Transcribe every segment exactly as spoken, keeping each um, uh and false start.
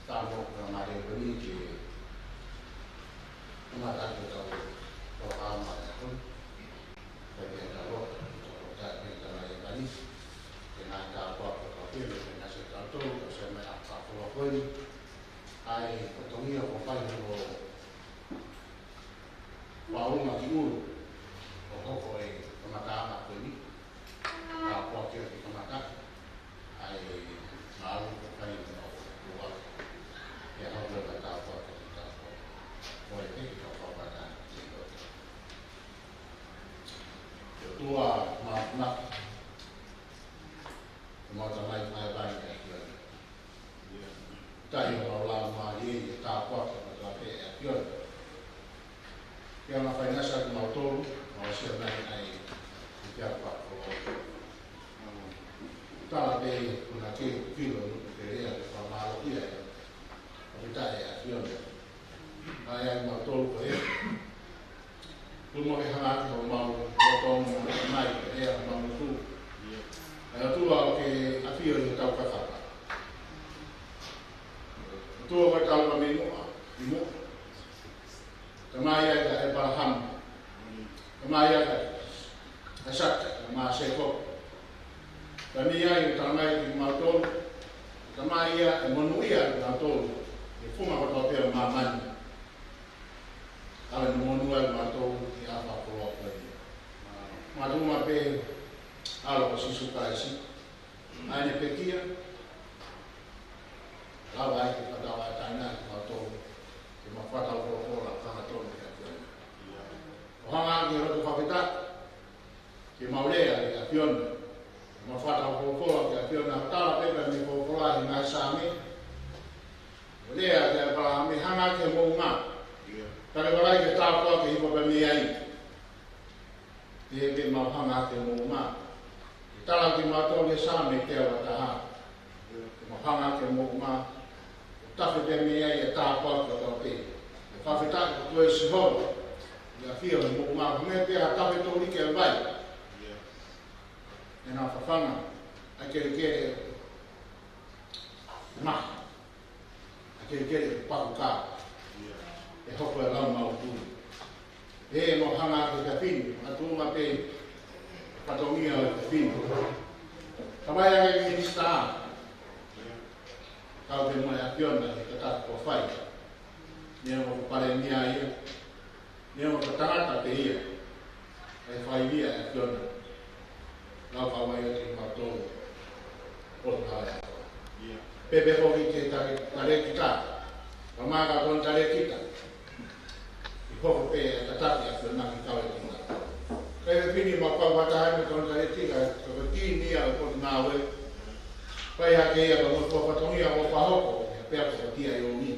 Tau ō ka mare ko ni ke kamata atu ʻetau polokalama ʻo e ʻaho ni. Kae pehē ʻetau lotu, ʻetau lotu ʻi he ʻaho ni. Ke ne tāpuakiʻi kitautolu, ke ne ʻosi ʻiate kitautolu, ka ʻosi mai ʻa e ʻaho ko eni. ʻA e fatongia kuo fai hono faʻunga ki ʻulu ʻo hoko e kamataʻanga ko eni. Tāpuakiʻi ke kamata ʻa e ngāue ko eni ʻo e ʻaho ni. Ke hoko ʻa e tāpuaki, tāpuaki. Ko e pehē ʻetau fakataha ki he ʻOtua. ʻE ʻOtua Māfimafi, ʻemau Tamai Taʻengata, ʻoku ʻikai ke ʻi ai ha laumālie ʻe tāpuakiʻi kotoa pē ʻe he ʻAfiona. Ke ʻoua naʻa faingataʻa kimautolu, mau ʻosi mai ai ki he ʻapiako. Tala pē ʻoku na ke filo nuku pē lea ke fakamālō ia ʻe ʻAfiona. ʻA ia ʻoku mau tolu ko ē. Tuku muʻa ke hanga ʻaki homau loto mo e ʻomai ke ʻea homau motu. ʻA e ʻOtua ʻoku ke ʻafio ʻi hotau kakapa. ʻOtua ʻoku ke tauhi mai muʻa, ʻi muʻa. Tamai ia ʻa ʻĒpalahame. Tamai ia ʻa ʻAisake, mo Sēkope. Tamai ia ʻoku tala mai kiate kimautolu. Tamai ia ʻoku monūʻia kiate kimautolu ʻi he funga kotoa pē ʻo māmani. ʻAlu ʻo monūʻia kimautolu ʻi he ʻaho fakakoloa ko eni. Makatuʻunga pē ʻAlo ko Sīsū Kalaisi, ʻa ʻene pekia, lava ai ke fakatauʻatāina kimautolu, ke mau fakatau folofola hangatonu ki he ʻAfiona. ʻO hanga ʻaki e lotu fakafetaʻi, ke mau lea ki he ʻAfiona, ke mau fakatau folofola ki he ʻAfiona, tala pē mei he folofola ʻi he ngaahi Saame, ʻo lea kia ʻĒpalahame, hanga ʻaki e moʻunga. Ka ke vakai ki he tāpuaki ʻe hifo pē mei ai. Ke ke mau hanga ʻaki e moʻunga. Ke tala kiate kimautolu ʻe he Saame teau uataha. Ke mau hanga ʻaki e moʻunga. ʻO tafe pē mei ai e tāpuaki kotoa pē. Ke fakafetaʻi koe Sihova. ʻI he ʻafio he moʻunga. Ko e meʻa pē ʻa e tafe tōliki ʻa e vai. ʻE na fafanga ʻa e kelekele maha. ʻA e kelekele pakukā. ʻE hoko e lau mautui. ʻE mau hanga ʻaki e efiafi ni, ʻa e tuʻunga pē fatongia ʻo e efiafi ni. Tamai ʻa e minisitā. Kau pē mo e ʻAfiona he tataki kuo fai. Neongo ko e palēmia ia. Neongo ko e tangata pē ia, ʻe fai ia ʻe he ʻAfiona. Lau kau mai ʻiate kimautolu. ʻO tau ʻia. Pea pehē foki ki he tale-, talēkita. Ka maka tonu talēkita. ʻI hoko pē ʻa e tataki ʻa e ʻAfiona ke kau ʻiate kimautolu. Ka ʻi he efiafi ni mau kau fakataha mo e tonu talēkita, ko e timi ia ʻo e potungāue. Fai hake ia ka mo e fatongia ʻoku fakahoko, pea ko e tia ʻi ʻōmi.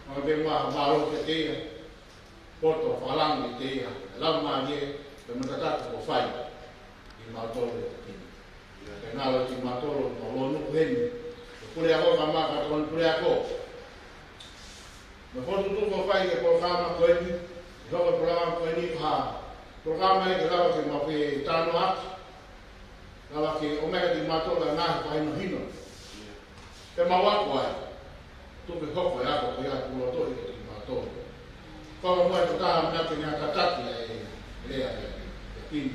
Mau pē mau mālō kiate ia. Poto fakalanga kiate ia, lau mālie, pea mo e tataki kuo fai, ʻi mautolu ʻi he efiafi ni. Ke ngalo ʻiate kimautolu, mo e lōnuku heni, ko e puleako ka maka tonu puleako. Mo e fokotuʻutuʻu kuo fai ki he polokalama ko eni, ʻi he polokalama ko eni, ko e polokalama ia ke lava ke mau fetalanoaʻaki. Lava ke ʻomai kiate kimautolu ʻa e ngaahi fakahinohino. Pea mau ako ai. Tuku ke hoko e ako ko ia ʻoku lotoʻi kiate kimautolu. Fakamoʻoni ko e taha meʻa ke ne tataki ʻa e lea ʻa e efiafi ni.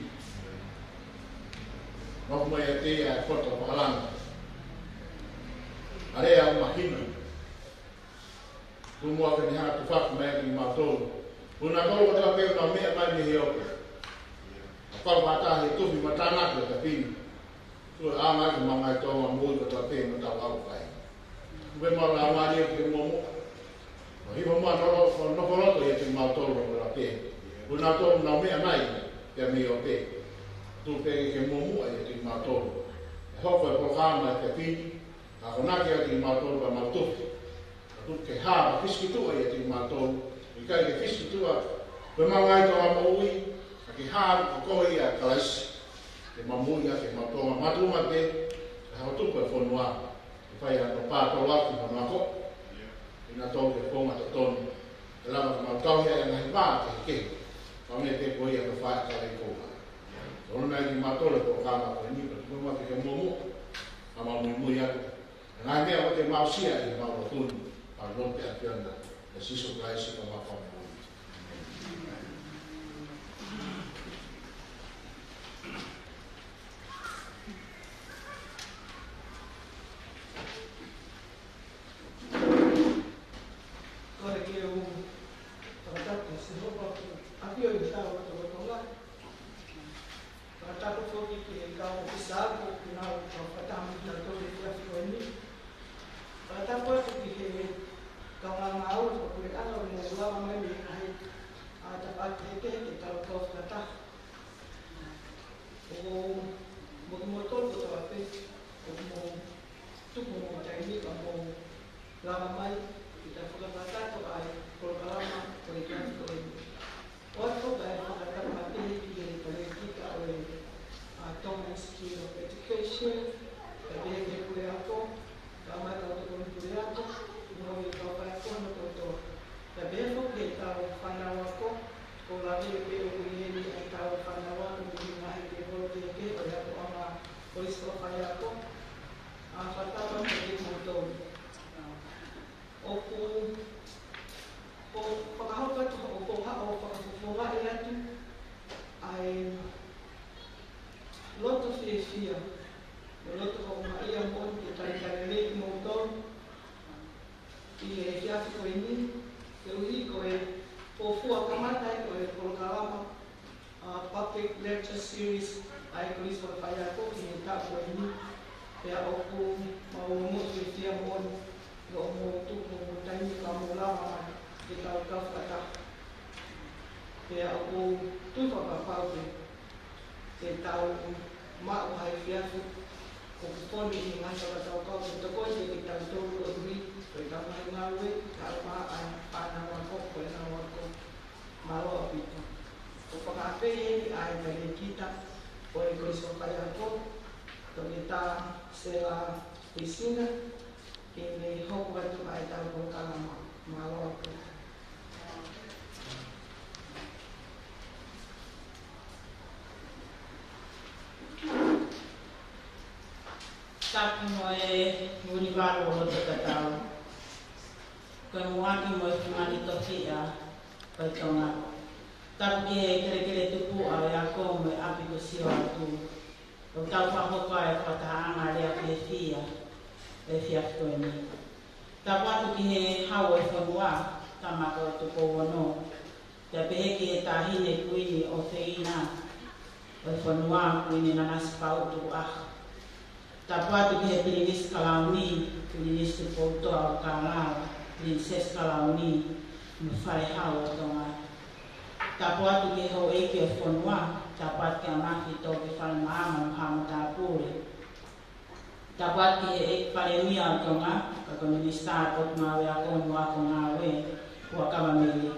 Mau mai ʻiate ia ʻa e poto fakalanga. ʻA e lea ʻoku mahino. Tuku muʻa ke ne hanga ʻo tufaʻaki mai kiate kimautolu. Ko kinautolu kotoa pē ʻoku nau meʻa mai mei he ope. ʻA e kau fakataha he tufi mo e tānaki ʻo e efiafi ni. Tuku ke ʻaonga ke mau ngaahi tōʻonga moʻui kotoa pē mo ʻetau ʻalu fai. Tuku ke mau lau mālie ke momo. Mo hifo muʻa nolo, nofo loto ʻiate kimautolu kotoa pē. Ko kinautolu ʻoku nau meʻa mai, pea mei he ope. Tuku pē ke momo ʻiate kimautolu. ʻE hoko e polokalama ʻo e efiafi ni. Ka ko e naki ʻiate kimautolu ka mau tufi. Ka tuku ke hā, ka fisikituʻa ʻiate kimautolu. ʻIkai ke fisikituʻa, ko ʻemau ngaahi tōʻonga moʻui, ka ke hā, ko koe ia Kalaisi. Ke mau moʻui ʻaki ʻemau tōʻonga mātuʻaki, ke hā ʻo tuku e fonua. Ke fai hano pātoloaki mo hano ako. Ke na tau ke fonga totonu. Ke lava ke mau tauhi ʻa e ngaahi vā kehekehe. Ka mei he ko ia ka fai ka lei koa. Tonu nai kimautolu ko kama ko eni, ka tuku muʻa ke ke momo. Ka mau muimui atu. Ngaahi meʻa ʻoku te maʻu ʻi he mau lotu ni, ʻa e lotu ʻa e ʻAfiona, ʻia Sīsū Kalaisi ko homau Fakamoʻui. Kole ke u fakatapu kia Sihova ʻoku ʻafio ʻi hotau lotolotonga. Fakatapu foki ki he kau ʻōfisa ako, ʻoku nau kau fakataha mo kitautolu he efiafi ko eni. Fakatapu atu ki he kau ngāue fakapuleʻanga ʻoku mou lava mai mei he ngaahi ʻātakai kehekehe ke tau kau fakataha. ʻOku ou, mo kimoutolu kotoa pē, ʻoku mou tuku hoʻomou taimi ka mou lava mai ke tau fakakakato ʻa e polokalama ʻo e efiafi ko eni. ʻOatu ʻa e fakatapu makehe ki he talēkita ʻo e, ʻa, Tonga Institute of Education, kae pehē ki he puleako, kae ʻumaʻā e kau tokoni puleako, mo e kau faiako hono kotoa. Kae pehē foki ki he kau fānau ako, ʻoku ou lave pē ʻoku ʻi heni ʻa e kau fānau ako mei he ngaahi lēvolo kehekehe ʻo e akoʻanga Kolisi Faiako. ʻA, fakatapu atu kiate kimoutolu. ʻOku, ʻoku ou fakahoko atu, ʻoku ou haʻu ʻo fakafofongaʻi atu ʻa e loto fiefia, mo e loto houngaʻia moʻoni ke talitali lelei kimoutolu ʻi he efiafi ko eni, koeʻuhi ko e fuofua kamata ʻo e polokalama, ʻa, Public Lecture Series ʻa e Kolisi Faiako ki he taʻu ko eni. Pea ʻoku mau ongoʻi fiefia moʻoni ʻi hoʻomou tuku hoʻomou taimi ka mou lava mai ke tau kau fakataha. Pea ʻoku ou tui fakapapau ke, ke tau maʻu ha efiafi ʻoku fonu ʻi he ngaahi fakakaukau ke tokoni kiate kitautolu koeʻuhi ko e kau ngaahi ngāue, kae ʻumaʻā ʻa e fānau ako, ko e ngāue ako. Mālō ʻaupito. ʻOku ou fakaafeʻi heni ʻa e talēkita ʻo e Kolisi Faiako, Toketā Sela Kuisina, ke ne hoko atu ʻa ʻetau polokalama. Mālō ʻaupito. Tapu mo e Vunivalu ʻo Loto Tatau. Ko e muʻaki mo e fungani tofiʻa ʻo e Tonga. Tapu ki he kelekele tupuʻa ʻo e ako mo e ʻapi kuo sio atu. ʻOku tau fakahoko ʻa e fakatahaʻanga lea fiefia ʻo e efiafi ko eni. Tapu atu ki he Hau ʻo e Fonua, Tama ko Tupou Ono. Pea pehē ki he Taʻahine Kuini ʻofeina ʻo e fonua, Kuini Nanasipauʻu Tukuʻaho. Tapu atu ki he Pilinisi Kalauni, Pilinisi Tupoutoʻa ʻo Kālao, Pilinisesi Kalauni, mo e Fale Hau ʻo Tonga. Tapu atu ki he houʻeiki ʻo e fonua, tapu atu kia Mafi Tokifale Maama mo Haʻa Matāpule. Tapu atu ki he ʻEiki Palēmia ʻo Tonga, ka ko e Minisitā Potungāue Ako mo Ako Ngāue, Huʻakavameili.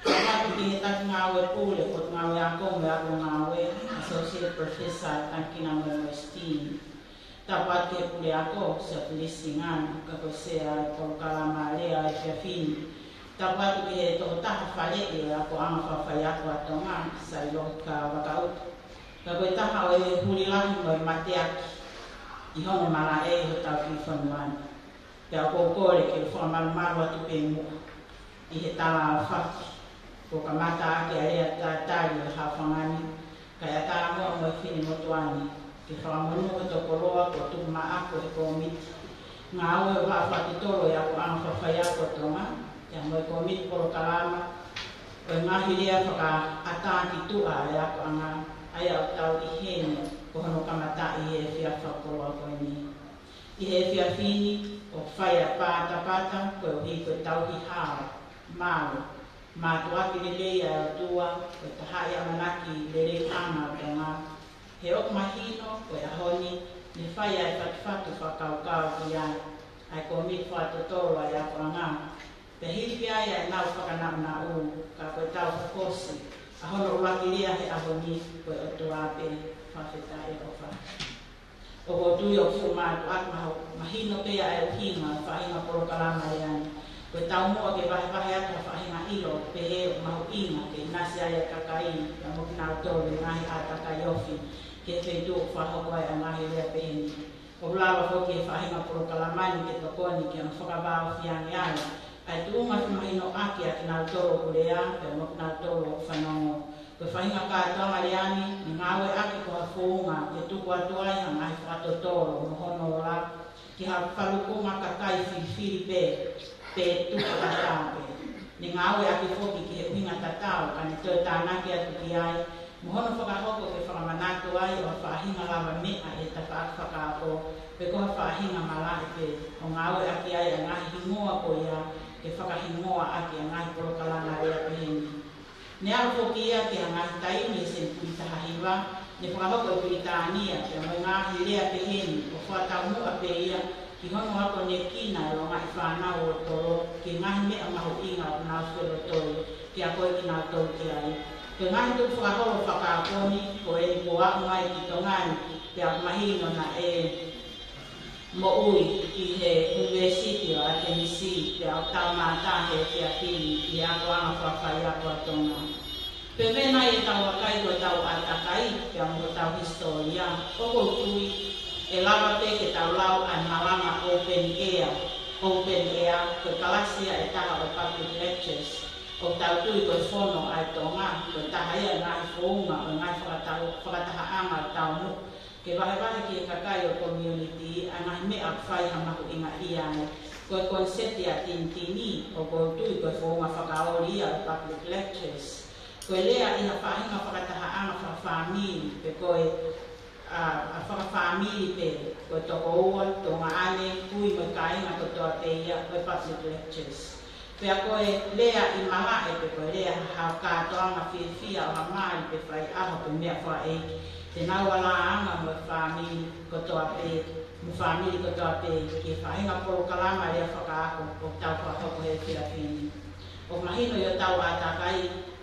Tapu atu ki he Taki Ngāue Pule, Potungāue Ako mo Ako Ngāue, Associate Professor Tangikina Moemoe Steen. Tapu atu ki he Puleako, Sir Felisi Nganu, ka ko e Sea ʻo e polokalama lea ʻo e efiafi ni. Tapu atu ki he tokotaha faleʻi ʻo e akoʻanga fakafaiako ʻa Tonga, Sailoka Vakaʻutu. Ka ko e taha ʻo e huli lahi mo e mateaki ʻi hono malaʻe ʻi hotau kiʻi fonua ni. Pea ʻoku ou kole ke u fakamalumalu atu pē muʻa ʻi he tala ʻaofaki kuo kamata ʻaki ʻa e lea tatali ʻo e haʻofanga ni, kae ʻatā muʻa mo e finemotuʻa ni ke fakamonū hoto koloa kuo tuku maʻaku ʻe he kōmiti ngāue ʻo e vaʻa fakatotolo ʻo e akoʻanga fakafaiako ʻo Tonga, pea mo e kōmiti polokalama ʻo e ngaahi lea fakaʻatā ki tuʻa ʻa e akoʻanga, ʻa ia ʻoku tau ʻi heni ko hono kamataʻi ʻi he efiafi fakakoloa ko eni. ʻI he efiafi ni, ʻoku fai ʻa e patapata koeʻuhi ko e tauhi hao, malu, mātuʻaki lelei ʻa e ʻOtua, ko e taha ia ʻamanaki lelei ʻanga ʻo Tonga. He ʻoku mahino ko e ʻaho ni, ne fai ʻa e fatufatu fakakaukau ki ai ʻa e kōmiti fakatotolo ʻa e akoʻanga. Pea hili pē ai ʻa ʻenau fakanaʻunaʻu, ka ko e tau fokosi ʻa hono ʻuluaki lea he ʻaho ni, ko e ʻOtua pē. Fakafetaʻi ʻofa. ʻOku ou tui ʻoku fuʻu mātuʻaki maho-, mahino pē ʻa e ʻuhinga ʻo e faʻahinga polokalama lea ni. Ko e taumuʻa ke vahevahe atu ha faʻahinga ʻilo pehē ʻoku mahuʻinga ke ʻinasi ai ʻa e kakai, pea mo kinautolu ʻi he ngaahi ʻātakai ofi, ki he feituʻu ʻoku fakahoko ai ʻa e ngaahi lea pehē ni. ʻOku lava foki e faʻahinga polokalama ni ke tokoni ke ne fakavāofi ange ai ʻa e tuʻunga mahinoʻaki ʻa kinautolu ʻoku lea pea mo kinautolu ʻoku fanongo. Ko e faʻahinga kātoanga lea ni, ne ngāueʻaki ko ha founga ke tuku atu ai ha ngaahi fakatotolo mo hono ola ki ha falukunga kakai filifili pē, pe tuku ʻatā pē. Ne ngāueʻaki foki ki he ʻuhinga tatau ka ne toe tānaki atu ki ai, mo hono fakahoko ke fakamanatu ai ʻa e faʻahinga lavameʻa ʻi he tafaʻaki fakaako, pe ko ha faʻahinga malaʻe pē, ʻo ngāueʻaki ai ʻa e ngaahi hingoa ko ia ke fakahingoa ʻaki ʻa e ngaahi polokalama lea pehē ni. Ne aʻu foki ia ki ha ngaahi taimi he senituli taha hiva, ne fakahoko ʻe Pilitānia pea mo e ngaahi lea pehē ni ʻo fakataumuʻa pē ia ki hono akonekina e longaʻi fānau ʻo Tolo ki he ngaahi meʻa mahuʻinga ʻoku nau felotoi ke akoʻi kinautolu ki ai. Ko e ngaahi tukufakaholo fakaako ni, ko eni kuo aʻu mai ki Tonga ni, pea ʻoku mahino naʻe moʻui ʻi he ʻUnivēsiti ʻo ʻAtenisi, pea ʻoku tau mātā he efiafi ni ʻi he akoʻanga fakafaiako ʻa Tonga. Pea meʻa nai ʻetau vakai ki hotau ʻātakai, pea mo hotau hisitōlia, ʻoku ou tui ʻe lava pē ke tau lau ʻa e malanga open air. Open air, ko e kalasi ia ʻe taha ʻo e public lectures. ʻOku tau tui ko e fono ʻa e Tonga, ko e taha ia e ngaahi founga ʻo e ngaahi fakatau-, fakatahaʻanga ʻo e taumuʻa ke vahevahe ki he kakai ʻo e community ʻa e ngaahi meʻa ʻoku fai ha mahuʻinga ia ai. Ko e koniseti ʻa Tinitini, ʻoku ou tui ko e founga fakaoli ia ʻo e public lectures. Ko e lea ʻi ha faʻahinga fakatahaʻanga fakafāmili, pe ko e, ʻa, ʻa fakafāmili pē, ko e tokoua, tuongaʻane, kui mo e kāinga kotoa pē ia, ko e public lectures. Pea ko e lea ʻi malaʻe pe ko e lea ha kātoanga fiefia ʻo ha mali pe faiʻaho pe meʻa fakaʻeiki, te nau alāanga mo e fāmili kotoa pē, mo e fāmili kotoa pē, ki he faʻahinga polokalama lea fakaako ʻoku tau fakahoko he efiafi ni. ʻOku mahino ʻi hotau ʻātakai,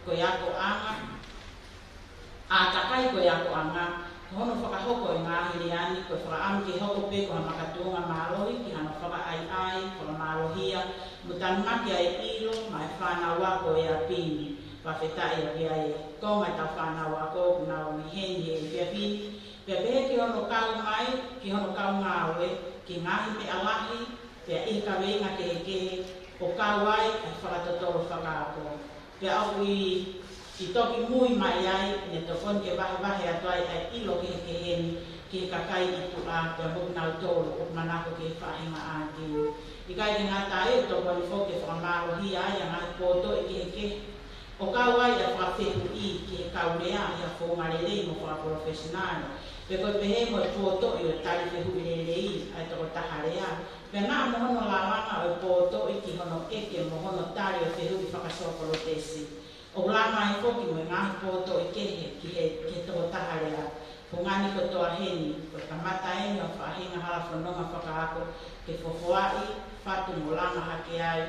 ko e akoʻanga, ʻātakai ko e akoʻanga, ko hono fakahoko e ngaahi lea ni, ko e fakaʻamu ke hoko pē ko ha makatuʻunga mālohi ki hano fakaʻaiʻai, fakamālohia, mo tanumaki ʻa e ʻilo maʻa e fānau ako ʻo e ʻapi ni. Fakafetaʻi ʻaupito ʻa e konga ʻetau fānau ako ʻoku nau ʻi heni he efiafi ni, pea pehē ki hono kau mai, ki hono kau ngāue ki he ngaahi meʻa lahi, pea ʻi he kaveinga kehekehe, ʻo kau ai ʻa e fakatotolo fakaako. Pea ʻoku ʻi, ʻi toki mui mai ai, ne tokoni ke vahevahe atu ai ʻa e ʻilo kehekehe ni ki he kakai ʻi tuʻa, pea mo kinautolu ʻoku manako ki he faʻahinga ʻāti. ʻIkai ke ngata ai, ʻoku tokoni foki ke fakamālohia ai ʻa e ngaahi pōtoʻi kehekehe, ʻo kau ai ʻa e fakafehuʻi ki he kau lea ʻi ha founga lelei mo fakapalofesinale, pe ko e pehē mo e pōtoʻi ʻo e tali fehuʻi lelei ʻa e tokotaha lea, pea naʻa mo hono lalanga ʻo e pōtoʻi ki hono ʻeke mo hono tali ʻo e fehuʻi fakasōkolotesi. ʻOku langa ai foki mo e ngaahi pōtoʻi kehe ki he, ki he tokotaha lea. Ko e ngaahi kotoa heni, ko e kamata eni ʻo e faʻahinga hala fononga fakaako ke fofoaʻi, fatu mo langa hake ai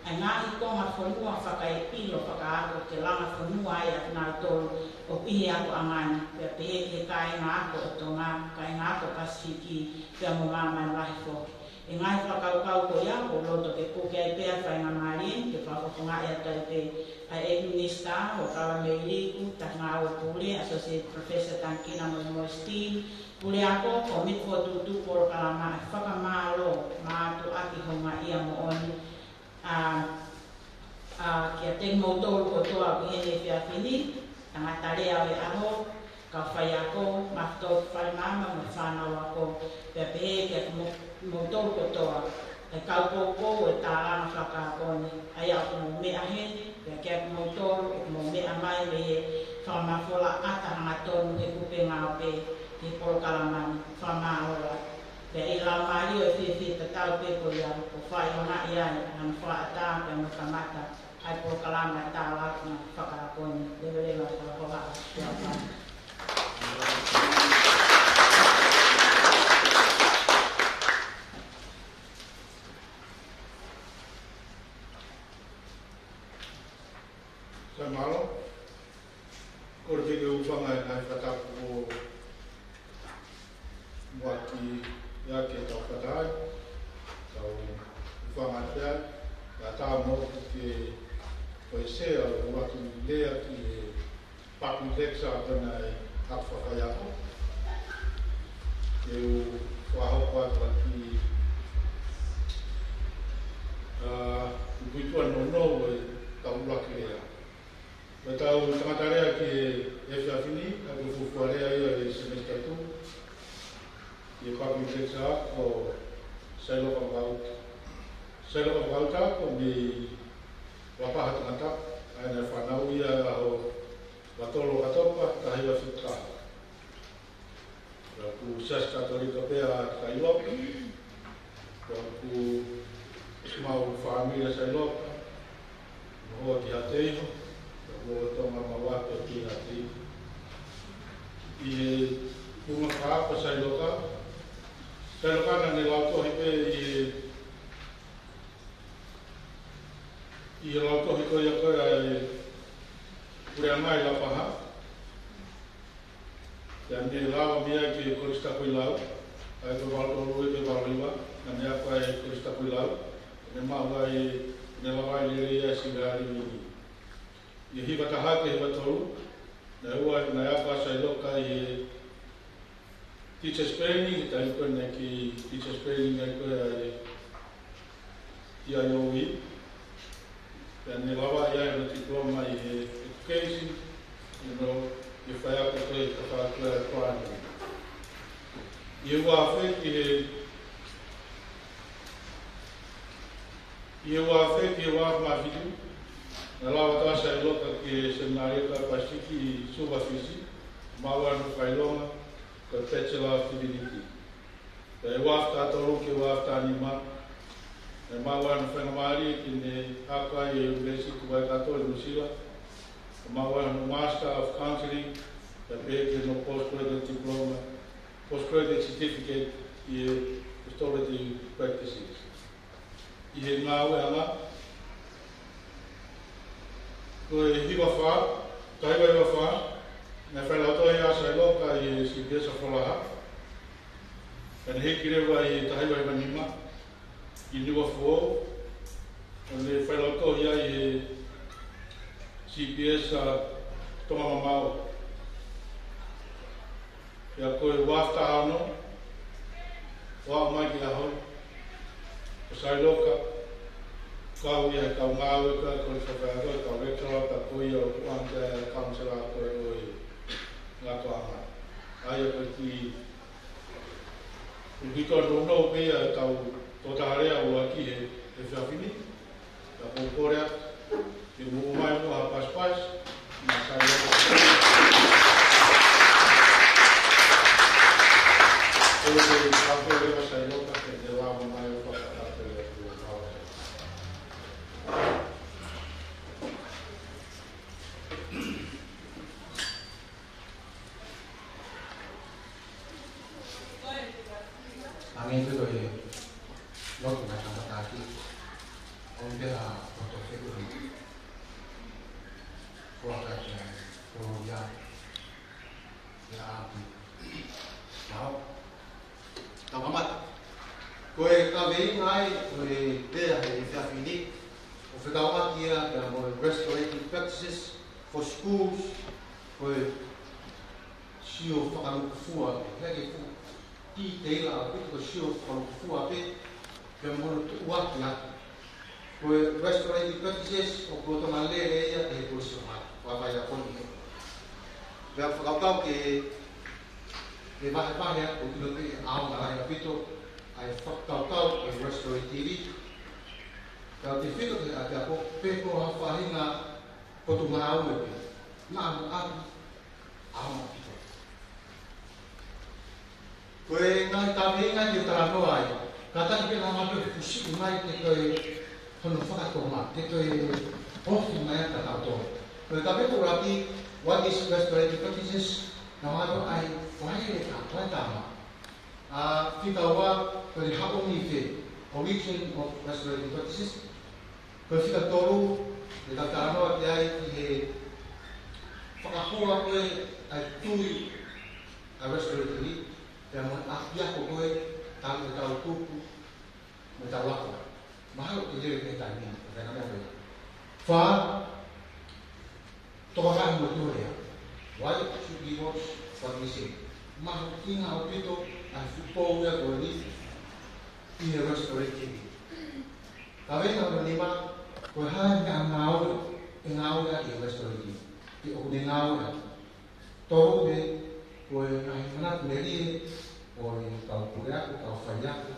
ʻa e ngaahi konga fonua fakaʻilo fakaako ke langa fonua ai ʻa kinautolu ʻoku ʻi he akoʻanga ni, pea pehē ki he kāinga ako ʻo Tonga, kāinga ako Pasifiki, pea mo māmani lahi foki. ʻI he ngaahi fakakaukau ko ia, ʻoku ou loto ke puke ai pē ʻa e faingamālie ni ke fakafofongaʻi atu ai pē ʻa e ʻEiki Minisitā, Huʻakavameiliku, Taki Ngāue Pule, Associate Professor Tangikina Moemoe Steen, Puleako, Kōmiti Fokotuʻutuʻu Polokalama, ʻa e fakamālō mātuʻaki houngaʻia moʻoni, ʻa, ʻa, kiate kimoutolu kotoa ʻoku ʻi heni he efiafi ni, tangata lea ʻo e ʻaho, kau faiako, mafutolu fale maama mo e fānau ako, pea pehē kiate kimo-, kimoutolu kotoa, ʻa e kau poupou ʻo e tālanga fakaako ni, ʻa ia ʻoku mou meʻa heni, pea kiate kimoutolu ʻoku mou meʻa mai mei he fakamafola ʻata hangatonu he kupenga ʻo pē he polokalama ni, fakamālō. Pea ʻi he laumālie ʻo e fiefia tatau pē ko ia, ʻoku fai ʻo ngaahi ai, hano fakaʻatā pea mo kamata ʻa e polokalama tālanga fakaako ni, leveleva fakahoha, ʻofa. Sai mālō. Kole ke u hūfanga he ngaahi fakatapu ʻoku muʻaki ʻi ai ke tau fakataha ai. Tau hūfanga pē ai. Ka tau mo ke ko e sea ʻo ʻoatu lea ki he public lecture ko ena ʻi he ako fakafaiako. Ke u Fakahoko atu ʻaki, ā, ʻi he tuʻunga nounou ʻo e tau ʻuluaki lea. Ko e tau tangata lea ki he efiafi ni, ʻa ia ko e fuofua lea ia ʻi he semester two. ʻI he Public Sector ko Sailoka Vakauta. Sailoka Vakauta ko e mei Lapaha Tangata, ʻa ia naʻe fanauʻi ia ʻi he ʻaho ua tolu ʻOkatopa, taha hiva fitu taha. Pea ko e Siasi Katolika pē ʻa Sailoka. Pea ko e small family ʻa Sailoka. Mo hoki ʻa Teiho. Pea ko e Tonga Maua pē ki ʻa Teiho. ʻI he kuonga fā ko Sailoka. Sailoka naʻa ne lautohi pē ʻi he, ʻi he lautohi ko ia ko ē ʻa e Puleʻanga ʻi Lapaha. Pea ne lava mei ai ki he Kolisi Tapuailau, ʻa ia ko e valu tolu ki he valu hiva, naʻa ne ako ai he Kolisi Tapuailau, ne maʻu ai, ne lava ai lelei ai sivi ʻa e liliu ni. ʻI he hiva taha ki he hiva tolu, naʻe ua, naʻe ako ʻa Sailoka ʻi he teachers training, he taimi ko ē naʻe kei teachers training ai ko ē ʻa e T I O E. Pea ne lava ai hono diploma ʻi he education, ʻi he faiako ko ē ʻi he tafaʻaki ʻa e Koani. ʻI he ua afe ki he, ʻi he ua afe ki he ua afe mā fitu, naʻe lava atu ʻa Sailoka ki he seminalio ʻa e Pasifiki ʻi Suva, Fisi, maʻu ai hono fakaʻilonga ko e Bachelor of Divinity. Pea ʻi he ua afe taha tolu ki he ua afe taha nima, naʻe maʻu ai hono faingamālie ke ne ako ai ʻi he University Waikato ʻi Nuʻu Sila, pea maʻu ai hono Master of Counselling, pea pehē ki hono Postgraduate Diploma, Postgraduate Certificate ʻi he Restorative Practices. ʻI he ngāueʻanga, ko e hiva fā, taha hiva hiva fā, naʻe failautohi ʻa Sailoka ʻi he C B S ʻa Folaha. Pea ne hiki leva ʻi he taha hiva hiva nima ki Niuafoʻou, ʻo ne failautohi ai ʻi he C B S ʻa Tonga Mamao. Pea ko e ua afe taha ono, ʻo aʻu mai ki he ʻaho ni, ko Sailoka, kau ia he kau ngāue ko ē ʻa e Kolisi Tapuailau, kau lecturer, pea ko ia ʻoku ʻaonga ki ai ʻa e counselor ko ē ʻo e ngataʻanga. ʻA ia ko e kiʻi, ko e kiʻi tuʻunga nounou pē ia ʻetau tō taha lea ʻuluaki he, he efiafi ni. Ka ʻoku ou kole atu ke mou ʻomai muʻa ha pasipasi, na sai atu. Ko e kafe leva Sailoka ke ne lava mai ʻo fakatapu atu ʻo kau. Hangē ko e lotu naʻe kamata ʻaki, ʻoku pehē ʻa e poto feku ni. Ko ata kia, ko ia, kia atu. Nau. Tau kamata. Ko e kaveinga ia ʻo e lea he efiafi ni, ʻoku fekauʻaki ia pea mo e restorative practices for schools, ko e sio fakalūkufua, he ke fu, titeila ʻaupito, ko e sio fakalūkufua pē, pea mo hono tuʻuaki atu. Ko e restorative practices ʻoku lolotonga lele ia ʻe he Kolisi ʻo Mata, ʻo e faiako ni. Pea fakakaukau ke, ke vahevahe ʻo kinautolu ʻoku ʻaonga lahi ʻaupito ʻa e fakakaukau ʻo e restorative. Ka ʻoku tefito ki he ʻapiako pe ko ha faʻahinga potungāue pē. Naʻa mo ʻapi ʻaonga ʻaupito. Ko e ngaahi kaveinga ia ʻoku talanoa ai, kātaki pē naʻa mau pē fusiʻi mai ke toe hono fakatonga, ke toe ofi mai ʻa kitautolu. Ko e kaveinga ʻuluaki, what is restorative practices? Naʻa mau ʻai, ko hai e ka, ko hai tama. ʻA, fika ua, ko e haʻu mei fē, origin of restorative practices. Ko e fika tolu, ʻe tau talanoa ki ai ʻi he fakahoa ko ē ʻa e tui ʻa e restorative, pea mo e ʻapiako ko ē, tau ʻe tau tupu, mo e tau ako. Mahalo ʻe lele pē taimi, ʻe tainga mea pē. Fā, tokolahi mo e tōlea. Why should we watch what we say? Mahuʻinga ʻaupito ʻa e fuʻu pou ia ko eni ʻi he Restorative. Kaveinga hono nima, ko e hā e meʻangāue ʻe ngāueʻaki ʻi he Restorative. Pe ʻoku ne ngāueʻaki. Tolu, ko e ngaahi manatu melie ʻo e kau puleako, kau faiako,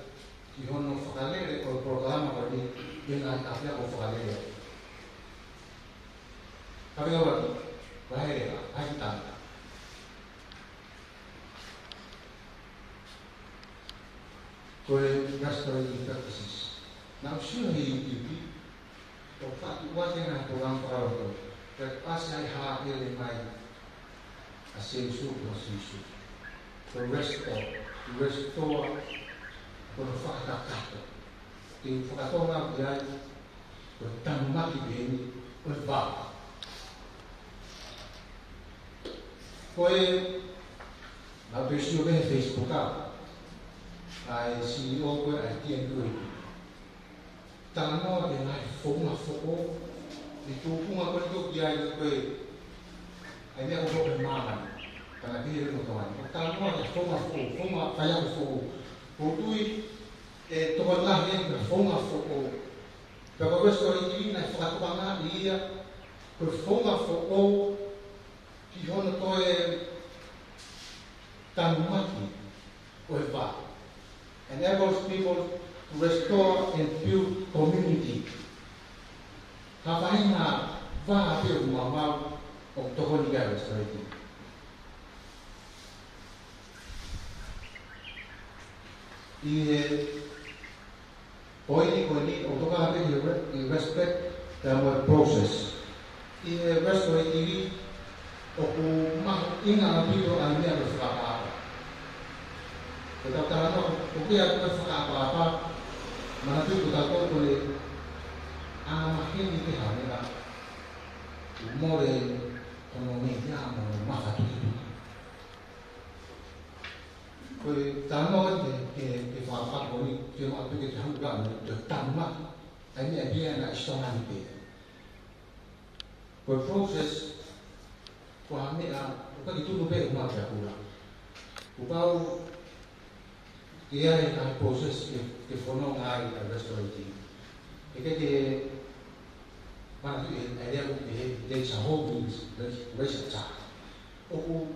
ki hono fakalele ʻo e polokalama ko eni, ʻi he ngaahi ʻapiako fakalele. Kaveinga ʻuluaki, vahe ua, vahe taha. Ko e restorative practices. Naʻá ku sio he YouTube, ʻo fakatuʻuaki e ngaahi polokalama fakalotu. Pea ʻasi ai e hāʻele mai ʻa Sīsū, ko Sīsū. Ko e restore, restore, ko hono fakakakato. Te u fakatonga ki ai, ko e tanumaki pē eni ʻo e vā. Ko e, naʻá ku sio pē he Facebook ʻa, ʻa e C E O ko ē ʻa e T N U. Talanoa ki he ngaahi founga foʻou, ʻi he tuʻunga ko ē ʻoku ʻi ai ko ē, ʻa e meʻa ʻoku hoko he māmani, ka naʻe pehē ʻe he ʻOtua ni. Talanoa ki he founga foʻou, founga faiako foʻou. ʻOku ou tui ʻe tokolahi eni ki he founga foʻou. Pea ko e restorative naʻe fakatokangaʻi ia ko e founga foʻou ki hono toe tanumaki ʻo e vā. Enables people to restore and build community. Ha faʻahinga vā pē ʻoku maumau ʻoku tokoni ki ai e restorative. ʻI he poini ko eni ʻoku tokanga pē ki he re-, ki he respect pea mo e process. ʻI he restorative ʻoku mahuʻinga ʻaupito ʻa e meʻa ko e fakaʻapaʻapa. Ko e tau talanoa, ko e meʻa ko e fakaʻapaʻapa, manatuʻi ko tautolu ko e angamaheni pē ha meʻa, ʻoku mole hono meʻa mo hono mafatukituki. Ko e talanoa ki he, ki he, ki he fakaʻapaʻapa ko eni, ke maʻu pē ke te hanga ʻo tanumaki ʻa e meʻa pē ia naʻe ʻi Sitonga ni pē. Ko e process, ko ha meʻa, ʻoku ʻikai ke tunu pē ʻo maʻu pē ʻa kula. Kuo pau ke ʻi ai ha process ke, ke fononga ai ʻa e restorative. He ʻikai ke manatuʻi ʻa e lea ʻoku pehē, there is a holding, there is a charge. ʻOku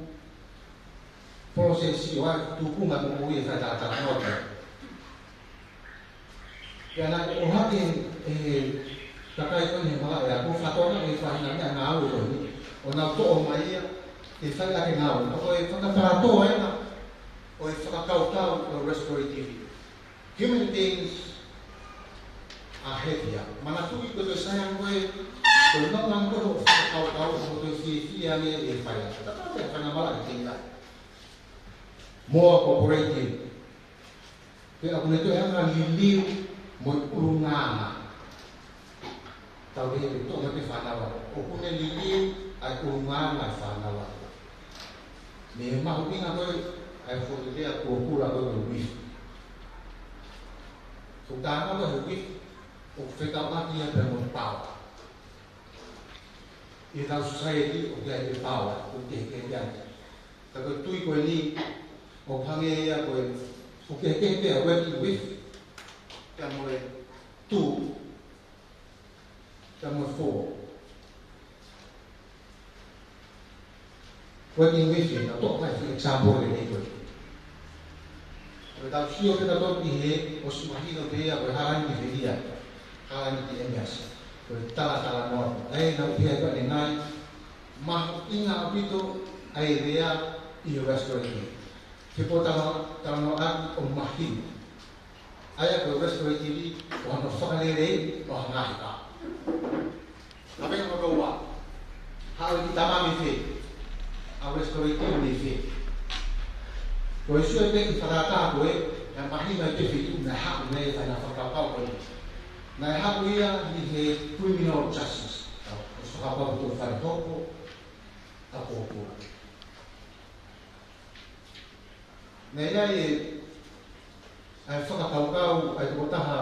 process ʻi ai e tuʻunga moʻui ʻe fai tātānoa ki ai. Pea naʻe ʻohake ʻe he kakai ko eni he malaʻe ako, fakatokangaʻi e faʻahinga meʻangāue ko eni, ʻo nau toʻo mai ia ke fai ʻaki e ngāue. Ka ko e fakapalatoa ena ʻo e fakakaukau ʻo e restorative. Human beings are heavier. Manatuʻi ko e toe sai ange ko e, ko e nonga ange ko e hoʻo fakakaukau, hoʻo toe fiefia ange e fai. Tatau pē ha faʻahinga malaʻe ke ʻi ai. More cooperative. Pea ʻoku ne toe hanga ʻo liliu mo e ʻulungaanga. Tau pehē ʻe toʻo mai pē fānau ako. ʻOku ne liliu ʻa e ʻulungaanga ʻa e fānau ako. Mei he mahuʻinga ko ē ʻa e foʻi lea kuo kula ko ē ko e with. Ko e talanoa ko ē he with, ʻoku fekauʻaki ia pea mo e power. ʻI heʻetau society ʻoku ʻi ai e power, ʻoku kehekehe pē ange. Ka ko e tui ko eni, ʻoku hangē ia ko e, ʻoku kehekehe pē ʻa e working with, pea mo e to, pea mo e for. Working with, ʻe tau toʻo mai e example lelei ko ē. Ko ʻetau sio pē tautolu ki he, ʻosi mahino pē ia ko e hala ni ki Felia, hala ni ki ʻEmeasi. Ko e talatalanoa. ʻA ia naʻá ku pehē ko ē ʻanenai, mahuʻinga ʻaupito ʻa e lea ʻi he restorative. He ko e tala, talanoaʻaki ʻo mahino. ʻA ia ko e restorative, ko hono fakalelei ʻo ha ngaahi vā. Ka pehē ko ua, haʻu e kiʻi tama mei fē, ʻa e restorative mei fē. Ko e sio pē ki he fakatātā ko ē, naʻe mahino ʻa e feituʻu naʻe haʻu mei ai e faʻahinga fakakaukau ko ē. Naʻe haʻu ia ʻi he criminal justice. ʻOsi fakakaukau ko e falehopo, ʻa e pōpula. Naʻe ʻi ai e, ʻa e fakakaukau ʻa e tokotaha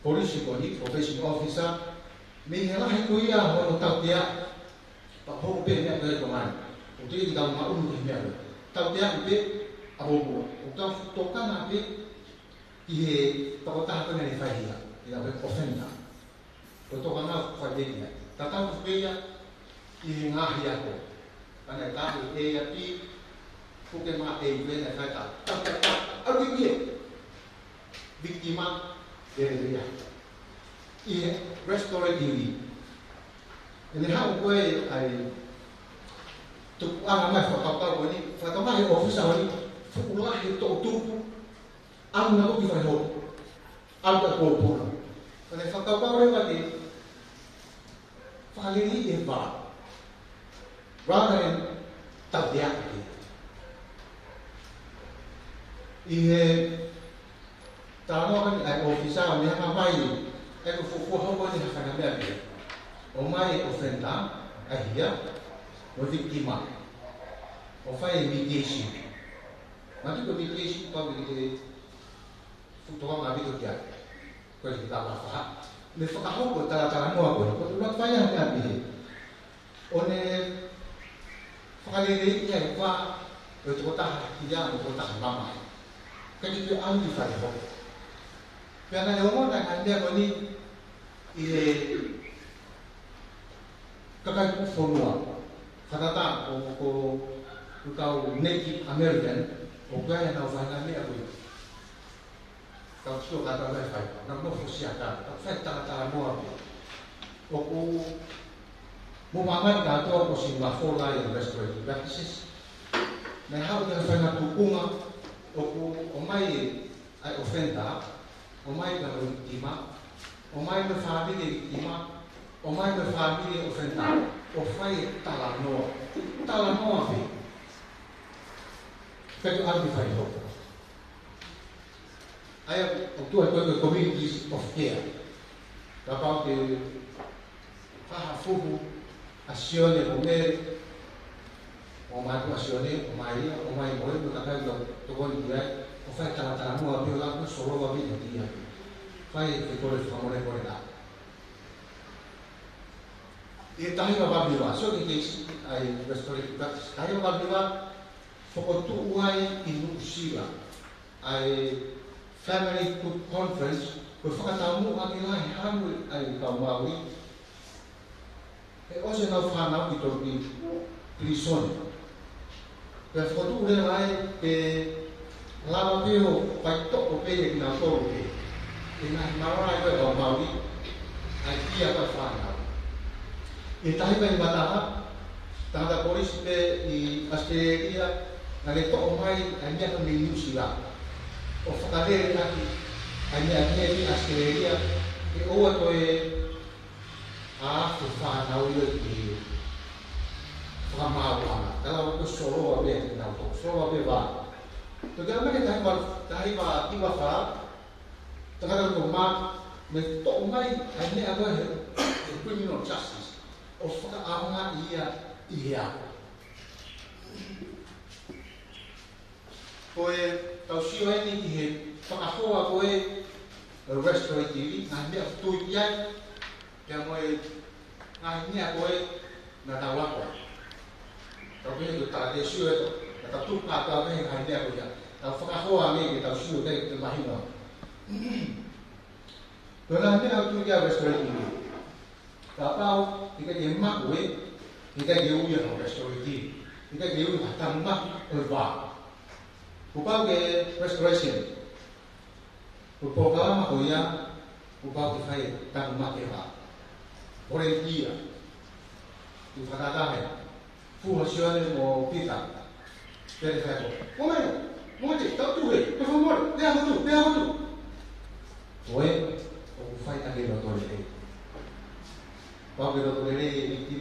polisi ko eni, probation officer, mei he lahi ko ia hono tauteaʻi, pea hoko pē meʻa ko ē ko eni. ʻOku teʻeki ke tau maʻu ki he meʻa ko ē. Tauteaʻi pē, Ko ʻetau fuʻu tokanga pē ki he tokotaha ko ē naʻe fai hia, ʻi he offender. Ko e tokanga ʻoku fai pē ia. Tatau pē ia ʻi he ngaahi ako. Ka naʻe taʻu ʻe ia pē, puke mā ʻe ia pē naʻe fai ta, ta, ta, ta, ʻalu ki he victim, ʻe ia. ʻI he restorative. ʻE ne haʻu ko ē ʻa e tukuʻanga mai fakakaukau ko eni, fakatau mai he ʻōfisa ko eni, fuʻu lahi e toʻutupu, ʻalu nautolu ki falehopo, ʻalu ki he pōpula. Ka ne fakakaukau leva ke fakalelei e vā, rather than tautea pē. ʻI he talanoa ko eni ʻa e ʻōfisa, ʻo ne hanga mai, ʻa e ko e fuofua hoko eni ha faʻahinga meʻa pē. ʻOmai e offender, ʻa ia, mo e victim, ʻo fai e mediation. Manatuʻi ko e mediation, pau ke te fuʻu tokanga ʻaupito ki ai. Ko e kiʻi tapa faha. Ne fakahoko e talatalanoa ko ē. Ko e ʻuluaki faʻahinga meʻa pē. ʻO ne fakaleleiʻi ʻa e vā ʻo e tokotaha hia mo e tokotaha mamahi. Ka ʻikai ke ʻalu ki falehopo. Pea naʻe ongona e ngaahi meʻa ko eni ʻi he kakai kuo fonua. Fakatātā ko, ko, ko e kau Native American, ʻoku ʻi ai ʻenau faʻahinga meʻa ko ē. Kau tio ka tau fai, nau nofo siʻi ʻa ka, kau fai talatalanoa pē. ʻOku mou māmani kātoa kuo ʻosi mafola e restorative practices. Naʻe haʻu ki ha faʻahinga tuʻunga, ʻoku ʻomai ʻa e offender, ʻomai ko e victim, ʻomai mo e fāmili e victim, ʻomai mo e fāmili e offender, ʻo fai e talanoa. Talanoa pē. Pea ke ʻalu ki falehopo. ʻA ia ʻoku tuʻu ai ko e communities of care. Kapau te faʻa fuhu ʻa Sione mo Mele, ʻomai ʻa Sione, ʻomai ia, ʻomai mo e, mo e kakai ʻoku tokoni ki ai, ʻo fai talatalanoa pē ʻo lava solova pē ia ki ai. Fai e kole fakamolemole na. ʻI he taha hiva valu hiva, sio ki he keisi ʻa e restorative practice. Taha hiva valu hiva, fokotuʻu ai ʻi Nuʻusila ʻa e Family Group Conference, ko e fakataumuʻa ke lahi hano ʻa e kau Maori. ʻE ʻosi ʻenau fānau ki tolu ki pilīsone. Pea fokotuʻu leva ai ke lava pē ʻo faitoʻo pē ʻe kinautolu pē ʻa e ngaahi marae ko ē ʻa e kau Maori, ʻa e fia ko ē fānau. ʻI he taha hiva nima taha, tangata kolisi pē ʻi ʻAositelēlia, naʻa ne toʻo mai ʻa e meʻa ko ē mei Nuʻusila. ʻO fakalele ʻaki ʻa e meʻa ko ē mei ʻAositelēlia, ke ʻoua toe ʻa e fānau ia ki he fakamaauʻanga. Ka lava ko e solova pē ʻa kinautolu, solova pē vā. Toki ʻalu mai ki he taha hiva, taha hiva hiva fā, tangata ko Mark, ne toʻo mai ʻa e meʻa ko ē he, he criminal justice. ʻO fakaʻaongaʻi ia ʻi he ako. Ko ʻetau sio eni ki he fakahoa ko ē ʻo e restorative, ngaahi meʻa ʻoku tui ki ai, pea mo e ngaahi meʻa ko ē naʻa tau ako ai. Tau pehē ko e talatēsio ē, naʻa tau tuku kātoa pē ngaahi meʻa ko ia. Tau fakahoa ange ke tau sio ki he mahino. Ko e ngaahi meʻa ʻoku tui ki ai e restorative. Kapau ʻe ʻikai ke maʻu ē, ʻe ʻikai ke ui ia ko e restorative. ʻE ʻikai ke ui ko e tanumaki ʻo e vā. Kuo pau ke restoration. Ko e polokalama ko ia, kuo pau ke fai e tanumaki e vā. Volunteer. Ko e fakatātā he. Fuha Sione mo Pita. Pea ne fai ko. Mo mai, mo mai, tau tuʻu hē, ke fai mo, pea mo tuʻu, pea mo tuʻu. Ko ē, ʻoku fai ʻaki e loto lelei. Pau ke loto lelei e victim,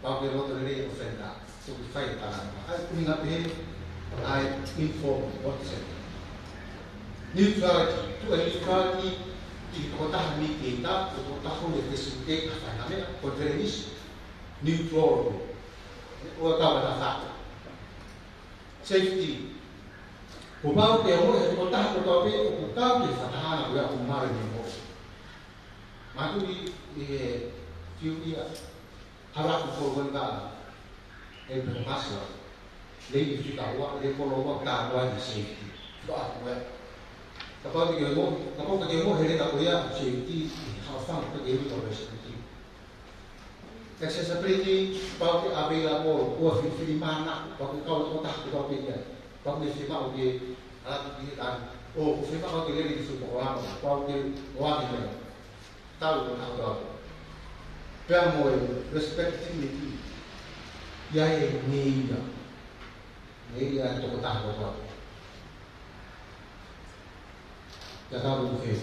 pau ke loto lelei e offender. Toki fai e talanoa. ʻA ia ʻuhinga pē, ʻa e inform consent. Neutrality, tuʻu e neutrality, ki he tokotaha mediator, ko e tokotaha ko ē ʻe facilitate ʻa e fai ha meʻa, ko e Pelenisi, neutral. ʻOua ʻe kau ʻi ha tafaʻaki. Safety. Kuo pau ke ongoʻi ʻe he tokotaha kotoa pē ʻoku kau ki he fakatahaʻanga ko ia ʻoku mare ni mo. Manatuʻi ʻi he fiu ia, halaku ko eni ka e pe ko Masila. Lei fika ua, lei kolo ua, tā ua ʻi he safety. Ko ʻaku ē. Kapau te ke mo, kapau te ke mo he leka ko ia, safety, ʻi he haʻofanga te ke ui ko e safety. Accessibility, pau ke available, ʻoua filifilimānako, pau ke kau tokotaha kotoa pē ia. Pau ke fiemaʻu ke, ala ki he taha. ʻOku fiemaʻu ke lele ki he polokalama, pau ke ʻoange meʻa. Tau ko tau tau. Pea mo e respect dignity. ʻI ai e ngeia. Ngeia e tokotaha kotoa. Pea tau ko e.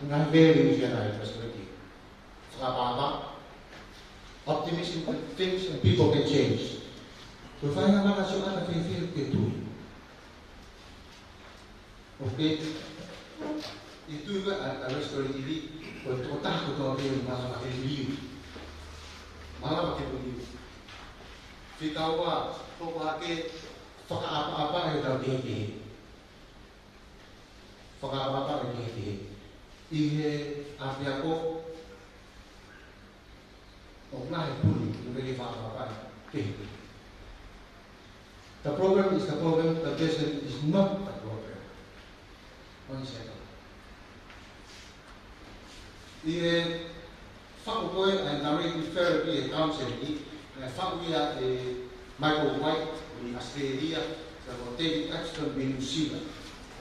Ngaahi values ia naʻe respect. Fakaʻapaʻapa. Optimism that things and people can change. Ko e faʻahinga maka sio ʻata fēfē ke tui. Ok. ʻI he tui ko ē ʻa, ʻa Restorative, ko e tokotaha kotoa pē ʻoku malava ke liliu. Malava ke liliu. Fika ua, hoko hake, fakaʻapaʻapa ʻetau kehekehe. Fakaʻapaʻapa ʻetau kehekehe. ʻI he ʻapiako, ʻoku lahi e puli, ʻoku ʻikai ke fakaʻapaʻapa e kehekehe. The problem is the problem, the person is not the problem. One second. ʻI he faʻu ko ē ʻa e narrative therapy ʻi he counseling, ʻa e faʻu ia ʻe Michael White ʻi ʻAositelēlia, pea mo David Axton mei Nuʻusila.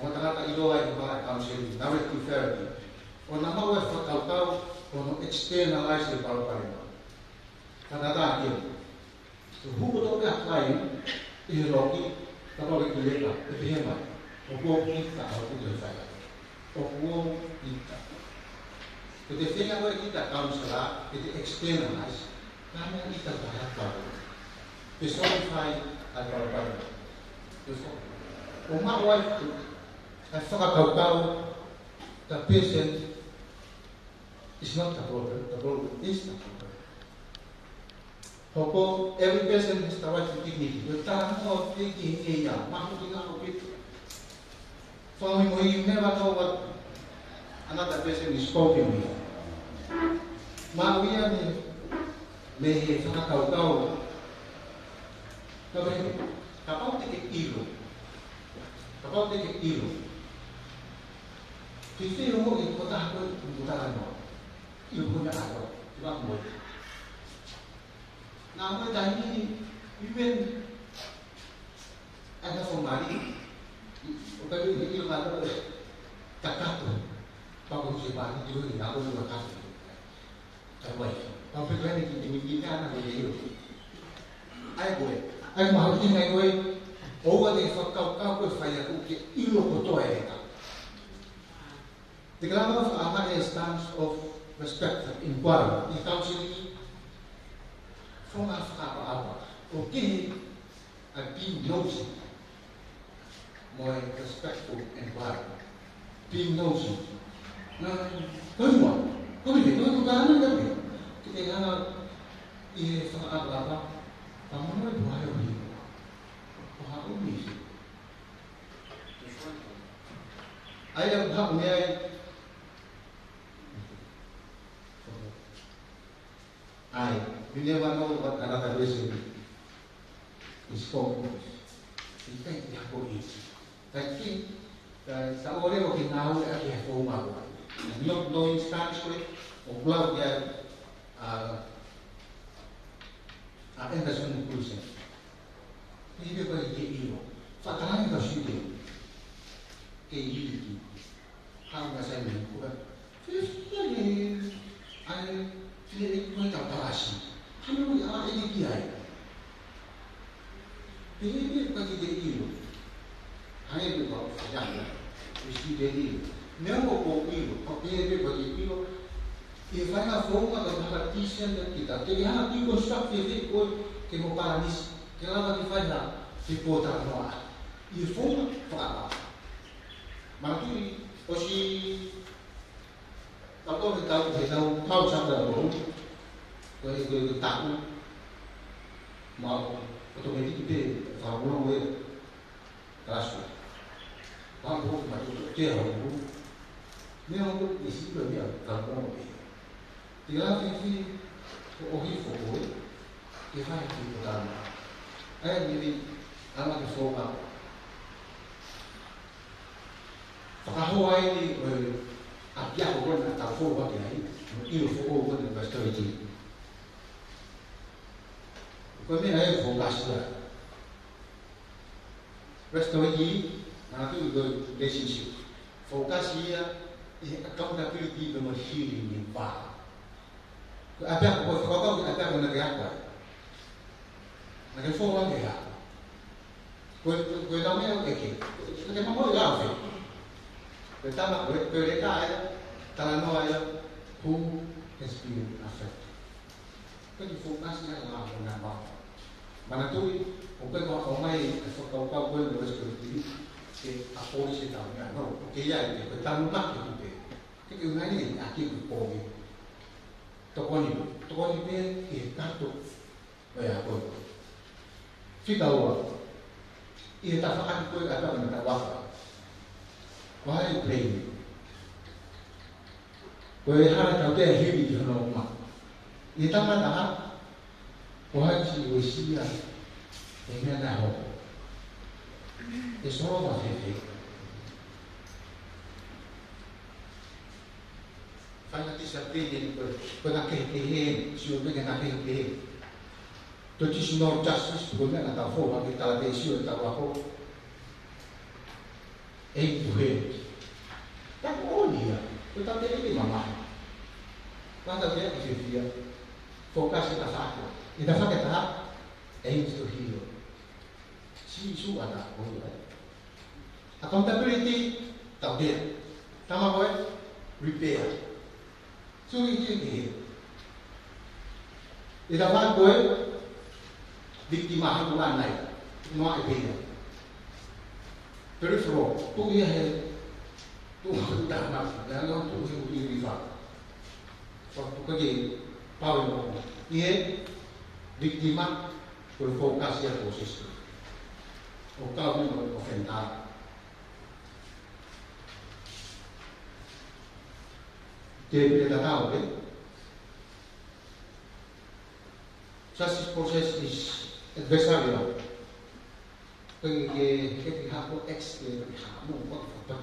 Ongo tangata ʻiloa ʻi he vahaʻa counseling, narrative therapy. ʻO nau maʻu e fakakaukau, ʻo nau externalize e palopalema. Ka tata ake. Ko e hū kotoa pē ʻa e client ʻi he loki, kapau ʻe ʻikai ke leka, ʻe pehē mai. ʻOku ou ʻita ʻa hoku toe fai. ʻOku ou ʻita. Ko e feinga ko ē ʻita counselor, ke te externalize, ka meʻa ʻita fai atu. Personify ʻa e palopalema. Personify. ʻO maʻu ai ʻa e fakakaukau, the person is not the problem, the problem is the problem. Hoko, every person has the right to dignity. Ko e talanoa pē ki he ngeia, mahuʻinga ʻaupito. Fakamolemole, you never know what another person is coping with. Maʻu ia mei, mei he fakakaukau. Ka pehē, kapau te ke ʻilo. Kapau te ke ʻilo. Ke fēfē hoʻo ʻilo ko e taha ko ē ʻoku talanoa. ʻIlo ko e meʻa ʻa e ʻOtua, ke maʻu mo e. Naʻa mo e taimi ni, even ʻa e fōmali, ʻo ka ʻilo, ʻilo ka ʻilo, kakato, pea ko e se pāni, ʻilo ni, naʻa ko e kakato. Ka wai, pea pē ko eni ki te miki ka na ko e ʻilo. ʻA ia ko e, ʻa ia ko e mahuʻinga ia ko e, ʻoua te ke fakakaukau ko e fai ʻaku ke ʻilo kotoa e leka. Te ke lava ʻo fakaʻaongaʻi e stance of respectful inquiry ʻi he counseling, founga fakaʻapaʻapa. ʻOku kehe ʻa e being nosy mo e respectful inquiry. Being nosy. Nā, ko e hua, ko e hua, ko e hua, ko e hua, ko e hua. Ke te hanga ʻi he fakaʻapaʻapa, pea mo e hua he ʻohi. Ko ha ʻomi. ʻA ia ʻoku haʻu mei ai. ʻAi, you never know what another person is going through. ʻIkai ke hako i. Ka ke, ka, ka ʻoua leva ke ngāueʻaki ha founga ko ē. Not knowing stance ko ē, ʻoku lau ia, ʻa, ʻa Anderson Crusoe. Pehē pē ko e ke ʻilo. Fakatalaange ka sio ke. Ke ʻilo ki. Hanga sai me kura. Fefia e. ʻAi, fia e kua ka palasi. Hanga ui a e ki ai. Pehē pē ko e ke ʻilo. Hanga pē ko e fakatalaange. Sio ke ʻilo. Meʻa ko e ʻilo. Ko pehē pē ko e ke ʻilo. ʻI he faʻahinga founga ka hanga tīsene kita. Te ke hanga deconstruct e feʻi ko ē ke mo palanisi. Ke lava ke fai ha, ke pōtalanoa. ʻI he founga fakaʻapaʻapa. Manatuʻi, ʻosi, tau ko e tau, he tau, tau sata tau. Ko e, ko e, ko e taku. Mau, ko e toketiki pē, fakamono ko e. Kalasi. Pea ko hoku matuʻotuʻa ke au. Meʻa ʻoku ʻi siʻi pē meʻa ka moʻoni. Te lava ke fi ko ʻohi fo ko ē. Ke fai ki ko tama. ʻA ia, ni ni, ala ke fōkasi. Fakahoa eni ʻo e ʻapiako ko ena ʻoku tau fou hake ai, ʻo e ʻilo foʻou ko ena ʻo e Restorative. Ko e meʻa ʻe fōkasi ai. Restorative, naʻa tau ui ko e relationship. Fōkasi ia ʻi he accountability mo e healing ni pā. Ko e ʻapiako, ko e fakakaukau ki he ʻapiako naʻa ke ako ai. Naʻa ke fou hake ai. Ko e, ko e lau meʻa ʻoku ʻeke. Naʻa ke mamaʻo ʻi he lau fē. Ko e tama, ko e, ko e leka ē, talanoa ia, who has been affected. Ko e kiʻi fōkasi ia ʻa e lau meʻa. Manatuʻi, ʻoku ʻikai ko ha ʻomai e fakakaukau ko ē ʻo e Restorative ke apolisi ʻetau meʻa, no. ʻOku ʻikai ke, ko e tanumaki atu pē. Ke ke unai ni, ʻa e kiʻi pō ni. Tokoni, tokoni pē ki he kato ʻo e ako. Fika ua, ʻi he tafaʻaki ko ē ʻa e ʻapiako naʻa tau ako. Ko hai e blame? Ko e hā e tautea e hili ki hono uma? ʻI he tangata ha, ko hai siʻi uesia e meʻa naʻe hoko? ʻE solova fēfē? Fai ha discipline ko e, ko e ngaahi kehekehe, sio pē ki he ngaahi kehekehe. Traditional justice, ko e meʻa naʻa tau fou hake ai, talatēsio ʻetau ako. Aim to hurt. Tapu ʻoni ia, ko e tautea ʻi mamahi. Ko e tautea ʻi fiefia. Fōkasi ʻi he tafaʻaki. ʻI he tafaʻaki ʻe taha, aim to heal. Siʻi sū ʻata, ʻo ia. Accountability, tautea. Tama ko ē, repair. Sui ki he. ʻI he tafaʻaki ko ē, victim ʻa haku lāngai. Noa e pēia. Peripheral, tuʻu ia he, tuʻu he tama, lea no tuʻu he uri rifa. Fakatuka ke pau e moʻo. ʻI he victim, ko e fōkasi ia ko e system. ʻO kau mo e offender. Te pē tatau, ē? Justice process is adversarial. Ko e ke, ke, ke hako ex ke, ke hako mo, mo, mo,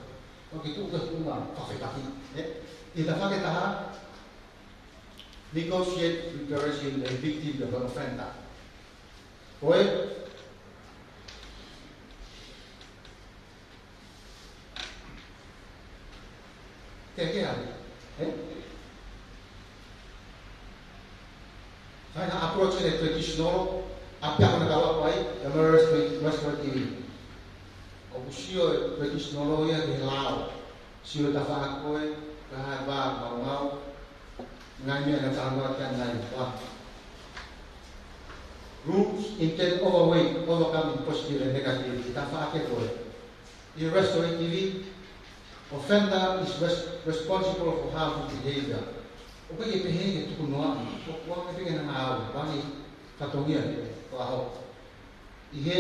mo, ke tuʻu ke tuʻu ma, fakafepaki, ē? ʻI he tafaʻaki ʻe taha, negotiate reparation ʻa e victim mo e offender. Ko e, ke, ke ai, ē? Fai ha approach ʻa e traditional, ʻapiako naʻa tau ako ai, ʻa e Restorative. ʻOku sio e traditional ia ki he lao. Sio e tafaʻaki ko ē, ka ha vā maumau, ngaahi meʻa naʻa tau talanoa ki ai ʻanenai. Rules intend overweight, overcoming positive and negative, ʻi he tafaʻaki ko ē. ʻI he Restorative, offender is res-, responsible for harmful behavior. ʻOku ʻikai ke pehē ke tuku noa, ʻoku ʻoange pē ke na ngāue, ʻoange fatongia ke ko aho. ʻI he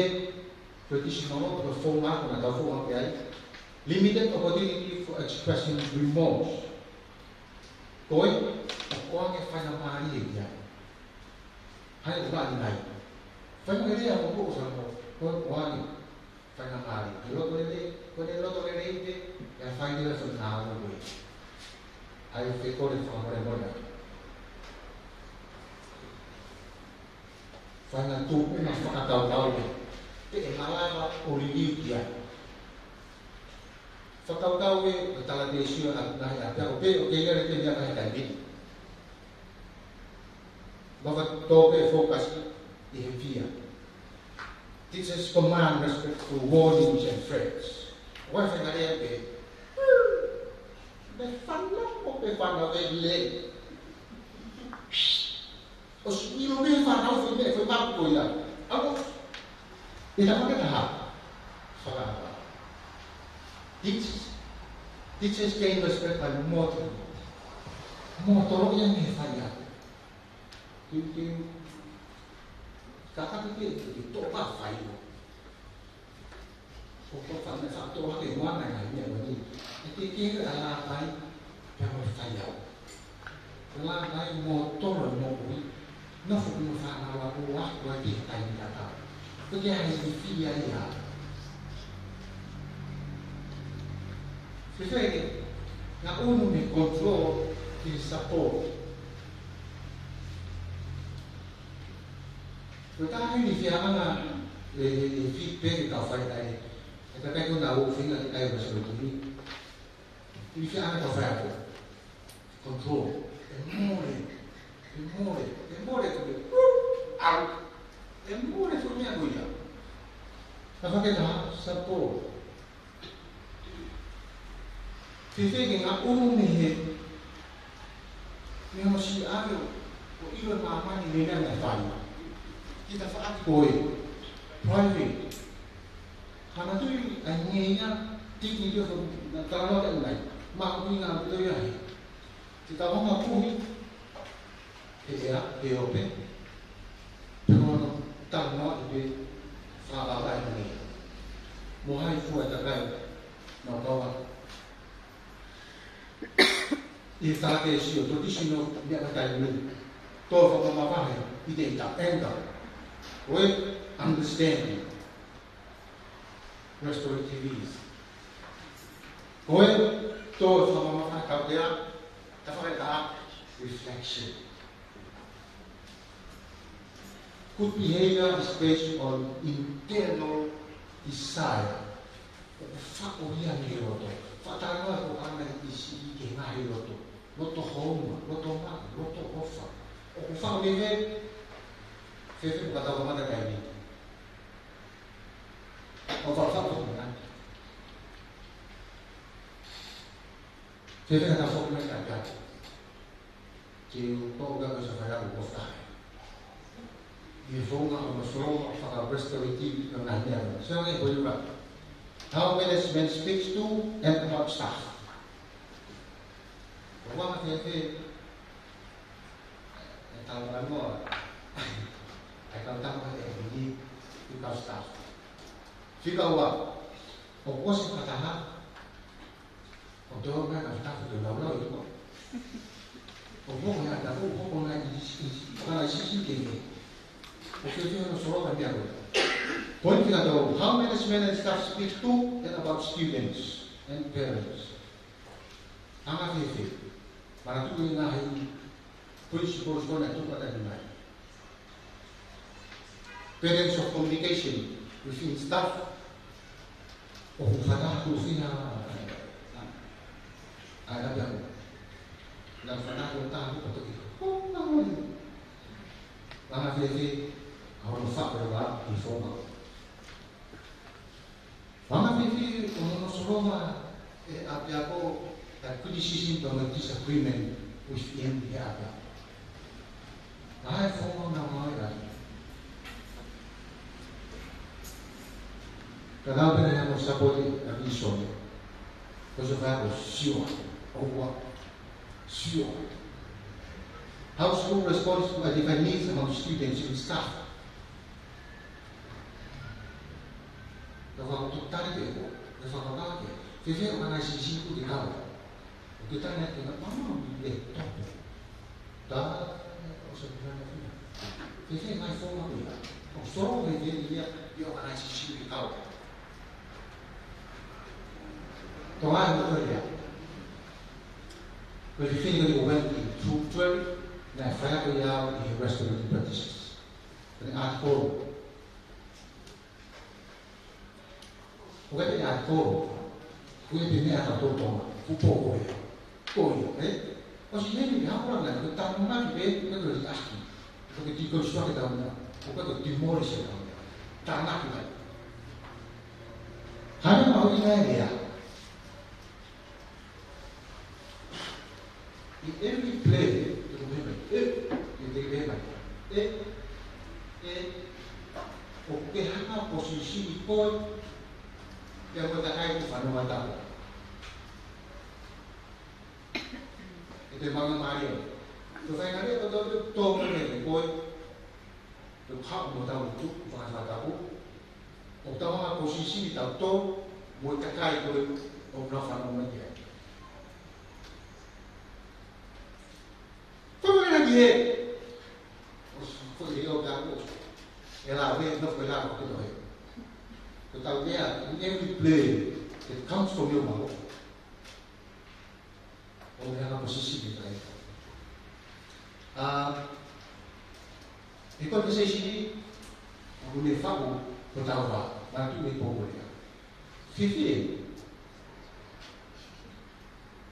traditional, ko e founga ko ē naʻa tau fou hake ai, limited opportunity for expressing remorse. Ko e, ʻoku ʻoange faingamālie ia. Hai ʻoku ʻi ai. Faingamālie ia ʻoku ʻoange, ko e ʻoange faingamālie. Ke loto lelei, ko e loto lelei pē, ʻe fai leva e faingataʻa ko ē. ʻA ia ʻoku fekore fakamolemole. Fai ha tuʻunga fakakaukau pē. Pea ʻe malava ʻo liliu ki ai. Fakakaukau ē, ʻo talatēsio ʻa e ngaahi ʻapiako pē, ʻoku ʻikai lele ke meʻa ka he taimi ni. Mava tō pē focus ʻi he fear. Teachers command respectful warnings and threats. ʻOku ʻi ai e faingamālie pē. Pea fānau, ʻo pē fānau ʻe lelei. ʻOsi ʻilo pē fānau foʻi meʻa, foʻi maku ko ia. ʻAlu, ʻi he tafaʻaki ʻe taha. Fakakaukau. Teachers, teachers gain respect by modeling. Modeling ia mei he faiako. Kiu, kiu. Kakati ke, ke toʻo pē faiako. ʻO ko e fanga faʻa toʻo hake moana ngaahi meʻa ko eni. ʻE ke ke ala kai, pea mo faiako. Ala kai mo tolo mo kui. Nofo ki mo fānau ʻa ʻoku ʻoatu ai ki he taimi tatau. Ko e hā e ilifia ia? Fēfē ke ngaʻunu mei he control ki he support? Ko e taha e ilifiaʻanga e, e, e feedback ʻe kau fai ai. ʻE kakai ko ena ʻoku feinga ke kai o ka solo tuni. Ilifiaʻanga kau faiako. Control. ʻE mole. ʻE mole. ʻE mole ko e, out. ʻE mole ko e meʻa ko ia. Ka fakataha, support. Fēfē ke ngaʻunu mei he, mei he masiʻi ʻave ʻo, ʻo ʻilo ʻe māmani e meʻa naʻe fai. Kita faʻaki ko e private. Hana tui ai nge ia, tiki ni tio fo, na talanoa ke nai. Mahuʻinga ʻaupito ia he. Kita onga puhi, he ea, he ope. Pea ono talanoa ʻi he fāvavai ni. Mo hai fua e kakai, nau kau atu. ʻI he talake sio, traditional, meʻa ka taimi. Tō fakamavahe, ʻi te ita, anger. Ko e understanding. Restorative ease. Ko e tō fakamamafa tautea, ta fakataha reflection. Good behavior is based on internal desire. ʻOku faʻo ia mei loto. Faʻa talanoa ko ana i si ke ngaahi loto. Loto hounga, loto maʻu, loto ʻofa. ʻOku faʻo mei he, fēfē ʻoku tau kamata taimi. ʻO fakafoki mai. Fēfē ka ta foki mai ka ta. Ke u toʻo ka ko sa fai aku ko fai. ʻI he founga ʻo e solo ʻo faka-restorative ʻo e ngaahi meʻa. So, okay, hold you back. How management speaks to and about staff. ʻOku anga fēfē ʻe tau ʻa noa. ʻAi kau tama ʻe hini ʻi kau staff. Fika ua, ʻoku ʻosi fakataha, ʻo tō mai ka staff ʻo laulau ʻi tuʻa. ʻOku hoko ia ka ʻoku hoko mai ʻi, ʻi, ʻi, ʻoku ʻi sisi ke ne. ʻOku fēfē hono solo ka meʻa ko ē. Point fika tolu, how management and staff speak to and about students and parents. Anga fēfē. Manatuʻi e ngaahi principles ko ena ʻoku tau ʻatā mai. Balance of communication within staff. ʻOku fakataha ko e fiha. ʻA, ʻa, ʻa, ʻa, ʻa, ʻa, fakataha ko e taha ko e toki. ʻO, ʻa, ʻa, ʻa. Anga fēfē, ʻa hono faʻo e vā, ʻi he founga. Anga fēfē ʻa hono solo mai e ʻapiako, ʻa e criticism pea mo e disagreement within he ʻapiako. ʻA e founga na mai ai. Ka nau pehē ʻa hono support ʻa e vision. Ko e sio fai ko e sio. ʻOua. Sio. How school responds to identified needs among students and staff. Ka fakaʻuto tali ke ko, ka fakapā ke. Fēfē ʻo ka nai sisi ku te kau. ʻO ke tali ke na pama mi le topo. Ta, ʻo sa puna na puna. Fēfē ngai fōma ku ia. ʻO solo fēfē ia, ia ʻo ka nai sisi ku te kau. Tō ai mo tō ia. Ko e fēfē ko e ʻo went in through trade, na fai ko ia ʻi he restorative practices. Ko e article. ʻOku ʻikai te ne article. Ko e pē meʻa ka tō tō. Kupo ko ia. Ko ia, ē? ʻOsi heni, hapura ngai, ko e tānaki pē, ko e ko e aki. Ko e deconstruct e tānaki. Ko e ko e demolish e tānaki. Tānaki mai. Hana mahuʻinga e lea. ʻI every play, te ko meʻa mai, ē, ʻi te meʻa mai, ē, ē, ʻoku ke hanga ʻo posisini koe, pea mo e kakai ʻoku fanongo ai kia koe. ʻE te manga mario. Ko e faingamālie ko e tau tō mai mei koe, Ko e haʻu mo tau tu, fakatapu. ʻOku tau hanga posisini tau tō, mo e kakai ko ē ʻoku nau fanongo mai ki ai. Fakaʻaongaʻi ē. ʻOsi, Every prayer that comes from your mouth, ʻoku ne hanga ʻo posisi ki ai. ʻA e conversation ni, ʻoku ne faʻu ko tau vā, mā tu ne pō ko rea. Fifi e.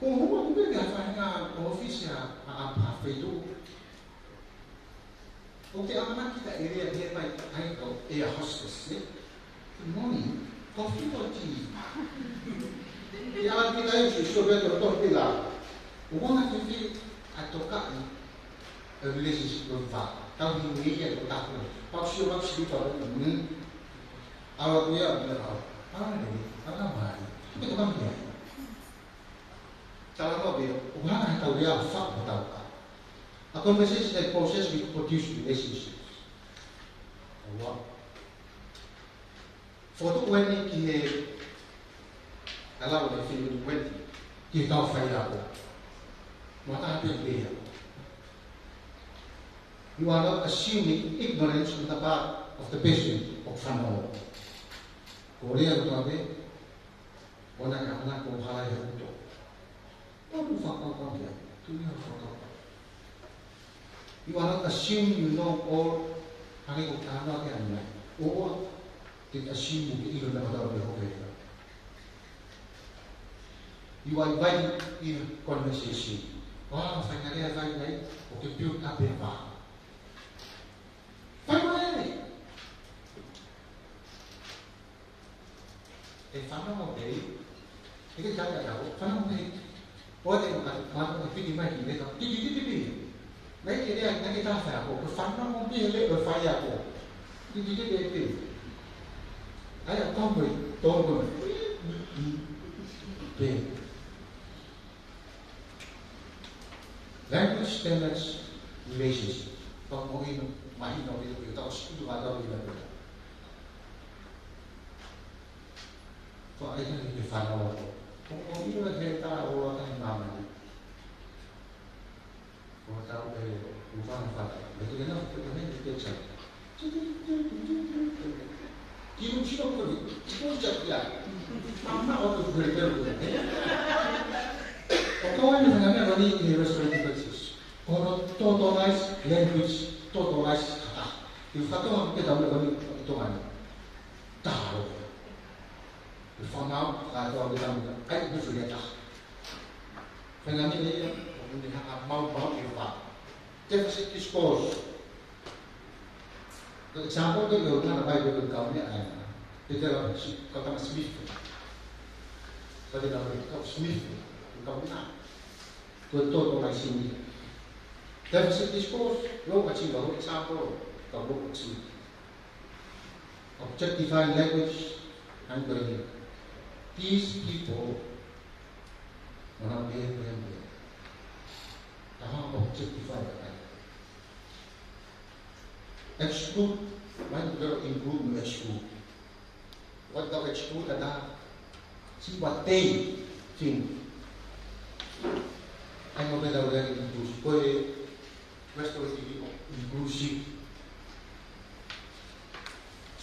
Ko hua kume kia whai ngā office a, a, a, a feituʻu. ʻOku te ʻamanaki ka ʻe lea he mai ai ko e air hostess, ē? Good morning. Coffee or tea? ʻE ʻamanaki ka ʻe sio, sio pē to, to pila. ʻOku anga fifi a toka i a relationship ko fa. Tau hi ni ia ko taku. Pau sio, pau sio, pau, mm. Awa kuia, mea pau. Pau ne, pau na mai. Kume toka mea. Talanoa pē, ʻoku hanga he tau lea ʻo faʻu hotau ka. A conversation that causes we produce relationships. ʻOua. Fokotuʻu eni ki he, ʻa e lau ʻa e fili ʻo Wendy, ki he kau faiako. Mata pē pea. You are not assuming ignorance on the part of the person ʻoku fanongo. Ko e lea ʻoku tau pē, ʻoua naʻa ke ʻamanaki ʻoku hala ia ʻoku tō. ʻOku fakakaukau ki ai, tu ia fakakaukau. You are not assuming you know all, hangē ko e talanoa ke ʻanai. ʻOua te assume ke ʻilo naʻa tau pē hoke ia. You are inviting in conversation. Wow, fainale a fainale, ʻoku ke build up e vā. Fainale! ʻE fanongo pē, ʻe ke kata kau, fanongo pē. ʻOua te ma, ma, ma, piti mai ki leka, piti, piti, piti. Mai ke lea, mai ke tā faiako, ko fanongo pē he lea ʻo e faiako. Piti, piti, piti, piti. ʻAi, ʻa kau mai, tō mai. Pē. Language standards relationship. Pea ko ʻino, mahino ʻi he tau siʻi tu mātau ʻi he pea. Ko ai ka ni ke fanongo. Ko ʻino he tā o ata ni māmani. Ko tau e ufana fata. Me tu kena ko ne ke chat. Kilu sino ko ni, ko chat ia. Mama o tu kure kure kure. ʻOku ʻi ai e ngaahi meʻa ko eni ʻi he restorative practice. Ko hono totalize language, totalize kata. ʻI he fatongia ke tau meʻa ko eni ʻi Tonga ni. Taro. ʻI he fānau, ka tau meʻa ko eni, ʻai ʻi he fuli ata. Faingamālie ia, ʻoku ne hanga ʻo maumauʻi e vā. Deficit discourse. Ko e example ko ē ʻoku ngana mai ko e kau meʻa ʻa e. Pea te la si, kau tama Smith. Pea te la kau Smith, kau meʻa. Ko e toto mai sini. Deficit discourse, lo a chiva, lo example, kau lo a chiva. Objectifying language, and going, these people ʻoku nau pehē, pehē, pehē. Tau hanga ʻo objectify ʻa e kakai. Exclude, mai ʻoku tau include mo exclude. What tau exclude ʻa e taha, see what they think. ʻAi mo pē tau lea inclusive. Ko e restorative ʻo inclusive.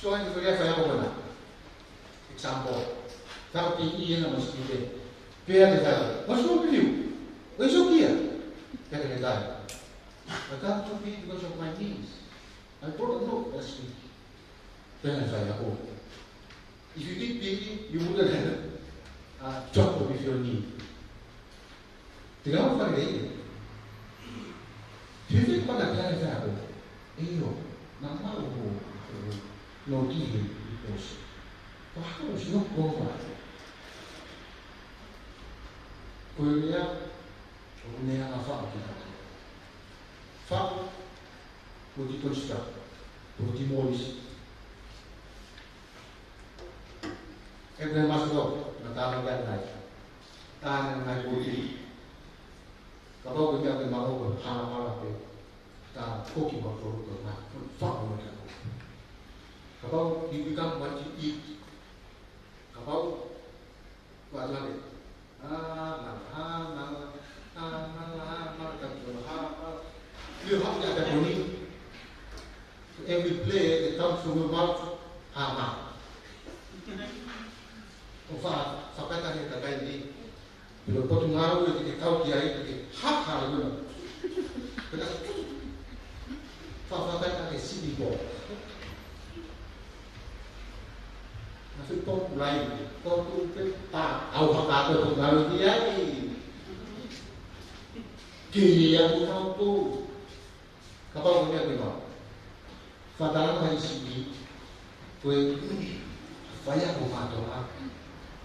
So, ʻai mo pē lea faiako ko ena. Example. Tau ki ʻi hena mo Steve. Pea te tau. What's wrong with you? Where's your gear? Pea te tau. I can't compete because of my knees. I broke a rib last week. Pea te tau. If you did pity, you wouldn't have, uh, trouble with your knee. Te lau fale lei. Fifi ko na pea e fea ko. ʻIo, na mau ko. No ki he i posi. Ko hako si no ko ma. Ko ia, ʻoku ne hanga ʻo faʻu ki tato. Faʻu, ko e deconstruct, ko e demolish. ʻE pē masu tau, na tāna kia nai. Tāna ngai ko ki. Kapau ko kia ke maho ko hala hala pē. Tā ko ki mautolu ko na, faʻu mo kia ko. Kapau, you become what you eat. Kapau, ko atu ane. Ah, mala, ah, mala, ah, mala, ah, mala, ka ko, ah, mala. You have that ability. Every prayer that comes from your mouth, ah, mala. Kau ki ai, ke haka le mena. Pea ka, fa, fa, ka, ka, ke siʻi ko. Na se pōpula ai, ko tu pe ta, au haka ko tu na ki ai. Ke ia ko tau tu. Kapau ko ia ke mau. Fakalanga ʻi Sini, ko e fai ʻa e mātuʻa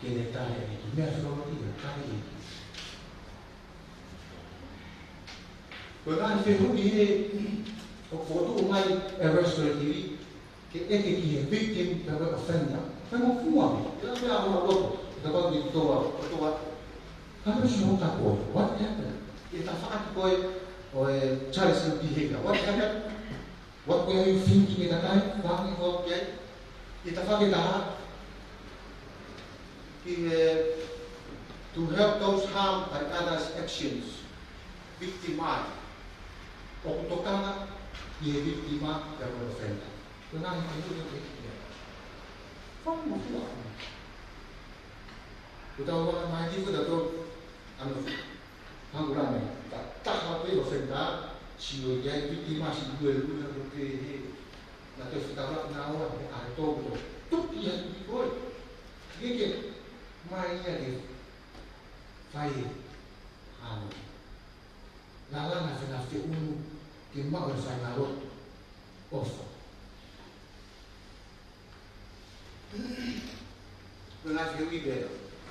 ke ne tali e meʻa fakaʻosi ia, tali e. Ko e ngaahi fehuʻi ē, ʻoku fokotuʻu mai ʻe he restorative ke ʻeke ki he victim pea mo e offender. Pea mo fua me, ia pea ʻalu ʻo loto, ʻe kapau ke tō ʻa, ʻo tō ʻa. Ka me si hota ko, what happened? ʻI he tafaʻaki ko ē ʻo e challenge behavior, what happened? What were you thinking at the time? Fāngi ko ē, ʻi he tafaʻaki ʻe taha. ʻI he, to help those harmed by others' actions. Victimize. ʻOku tokanga ki he victim pea mo e offender. Ko e ngaahi fehuʻi ʻoku ʻeke ki ai. Fāngi mo fua. Ko tau ʻomai ki he tatou, ano, hangulane, ta, taha pē offender, sio ki ai victim, si lue lue ko te he, na te fika la na o, he ʻa e tō ko tō. Tuki ha tuki ko ē. Ke ke, mai ia ke fai, ano. Lālanga fena feʻunu, ke maʻu e faingalotu. ʻOfa. Ko e ngaahi fehuʻi pē,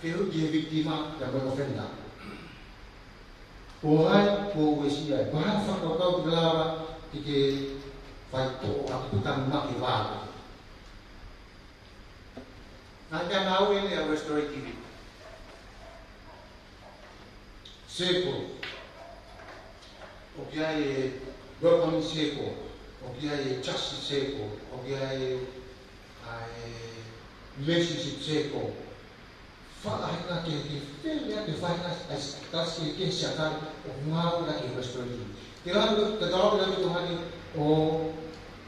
fehuʻi ki he victim pea mo e offender. Ko hai, ko uesia, ko e hā e fakakaukau ke lava ke ke fai toʻo ʻaki pē tanu ma ke vā. Ngaahi meʻangāue eni ʻa e restorative. Circle. ʻOku ʻi ai e welcoming circle. ʻOku ʻi ai e justice circle. ʻOku ʻi ai e, ʻa e relationship circle. Faʻahinga ke, ke fele ake faʻahinga ʻa e kalasi kehekehe siakale ʻoku ngāue ʻaki e restorative. Ke lava, ke lava, ke lava ke tokoni ʻo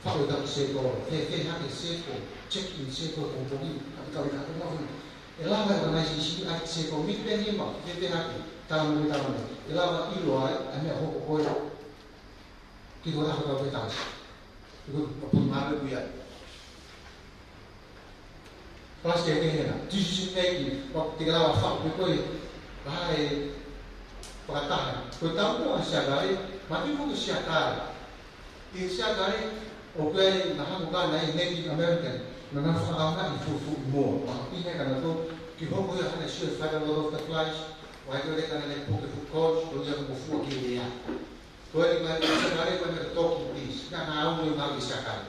faʻu e taki circle. Fēfē hake circle, check in circle, ko, ko, ki, ka, ka, ka, ka, ka, ka, ʻE lava e organization ʻa e circle, mei pē ni ma, fēfē hake, tala mo e tala mo. ʻE lava ʻilo ai, ʻa e meʻa hoko ko ē. Ke ko e lava kau ke tala. Ke ko e pun ngāue ko ia. Plus ke ke hena, decision making, ʻo te ke lava faʻu pē ko ē. Vahe, fakataha. Ko e tau ko ʻa e siakale, ma ni ko e siakale. ʻI he siakale, ʻoku ʻi ai e ngaahi hako ka naʻe Native American, naʻa nau fakaʻaongaʻi e fuʻu fuʻu moa. Mahino ka naʻe tō, ke hoko ia hana sio e fai Lord of the Flies, ʻo ʻai ko ē ka naʻe puke fuʻu coins, ko ia ko e fua ki he lea. Ko e ngaahi siakale, ko e ngaahi talking piece, naʻa nau ʻi he ngaahi siakale.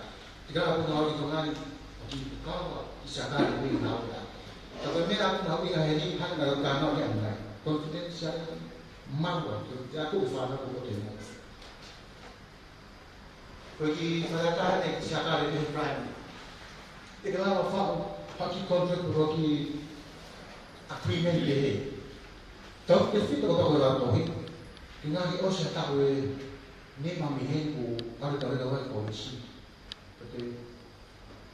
Te ke lava ʻo ngāue ʻi Tonga ni, ʻo ki Pukawa, ʻi siakale, ʻi ngāue ʻa. Ka ko e meʻa ʻoku mahuʻinga heni, hangē ko e kānau ʻi ʻanenai. Confidential, maua, ko e, ko e fānau ko ē te nau. Ko e kiʻi fakataha eni ki he siakale ʻi he prime. Te ke lava faʻu, faʻu kiʻi contract pe ko e kiʻi agreement pehē. Tau ke fita ko e tau ko e lau tohi. Ke ngaahi ʻosi ha taʻu ʻe nima mei heni kuo ʻalu tau e lau ai ko e isi. Ko e te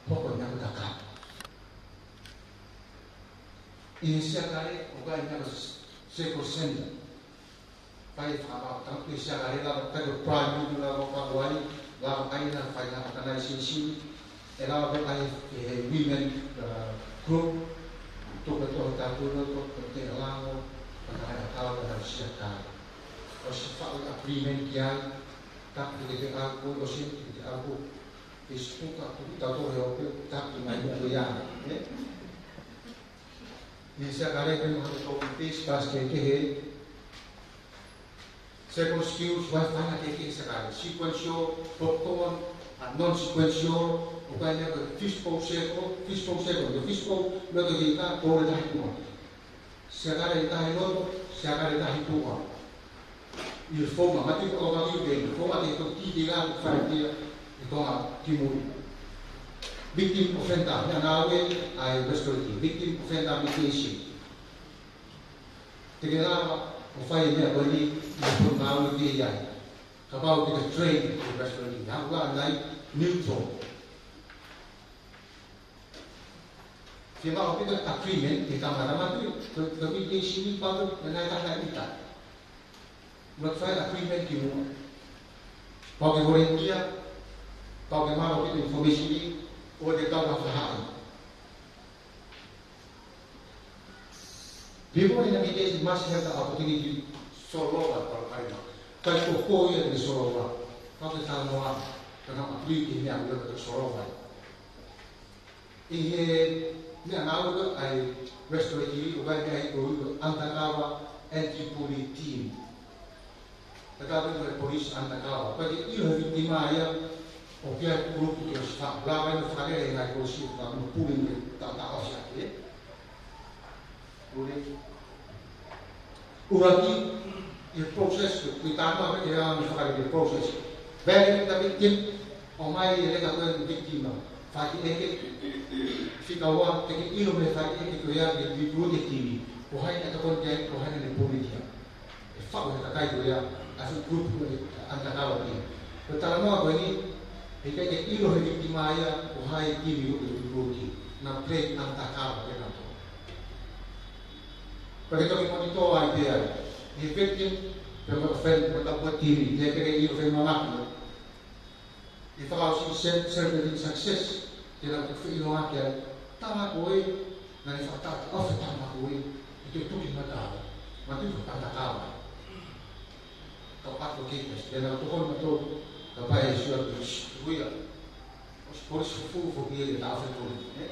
hoko e ngaahi taka. ʻI he siakale, ʻoku ʻi ai e meʻa ko e circle center. Fai fakapapau, tau ke siakale lava, ka ko e prime minister lava, ko Hawaii, lava ʻai na, fai na organization, ʻe lava pē ʻai e women, uh, group, tō pē tō tāpū loto, ko te lava, ko te ʻai ʻa tau, ko te siakale. ʻOsi faʻu agreement ki ai, tapu ke te au ko, ʻosi ke te au ko, Facebook a ko, tau tō he ope, tapu mai mo ko ia, ē? ʻI he siakale pē mo ha tō pē space kehekehe. Circle skills, ʻoku ʻi ai e faʻahinga kehekehe siakale. Sequential, popcorn, ʻa e non-sequential, ʻoku ʻi ai e meʻa ko e fishbowl circle, fishbowl circle, ko e fishbowl, meʻa ko e kiʻi ka, ko e tahi tuʻa. Siakale tahi loto, siakale tahi tuʻa. ʻI he founga, mati ko e vāki pē, founga te ko ki te la, fai te, ʻi ko nga ki mui. Victim offender, meʻangāue ʻa e restorative, victim offender mediation. Te ke lava ʻo fai e meʻa ko eni, ʻi he founga ngāue te ia. Kapau te ke train e restorative. Hangē ko ʻanenai, neutral. Fiemaʻu pē ko e agreement, ke kamata matu, ko, ko e mediation ni patu, ʻe ngai taha ita. Must file agreement ki muʻa. Pau ke volunteer, pau ke maʻu ʻa e information ʻi, ʻo te tau ka fahaʻi. Before the nomination must have the opportunity to solova ʻa e palopalema. Kae koko ia ke solova. Pau ke talanoa, ka na agree ki he meʻa ʻoku ʻikai ke solova. ʻI he meʻangāue ʻa e Restorative, ʻoku ʻi ai e meʻa ʻoku ui ko e undercover anti-bully team. Ko e tau ko e police undercover. Pea ke ʻilo he victim ia, ʻoku ʻi ai e kulupu ke ʻosi faʻa. Lava ʻene fakalele he ngaahi policy ʻoku nau bully ke taʻotaʻofi ʻaki. Bully. ʻUluaki, ʻi he process, ko e tama me ke anga fakalele process. Very, very tip, ʻomai e leka ko e victim. Faʻa ʻeke, fika ua, te ke ʻilo mei he faʻa ʻeke ko ia ke recruit e timi. Ko hai naʻe tokoni ki ai, ko hai naʻa ne bully ia. ʻE faʻu he kakai ko ia, ʻa e group ko e undercover team. Ko e talanoa ko eni, heʻikai ke ʻilo he victim ia, ko hai e timi ʻoku recruit, na play undercover ke na tō. Pea ke toki monitor ai pē ai. He victim, pea mo e offend, mo e tapu timi, he ke ʻilo he manako. ʻI he fakaʻosi se-, celebrating success, te nau toki feʻiloaki ai. Tama ko ē, naʻa ne fakataʻofi tama ko ē, ʻi he tuki mata. Matu fakatakawa. Tau advocate, te nau tokoni mautolu, ka pai e sua ki, ʻosi, ʻosi, ʻosi, ʻosi fuʻu foki e taʻofi tolu, ē?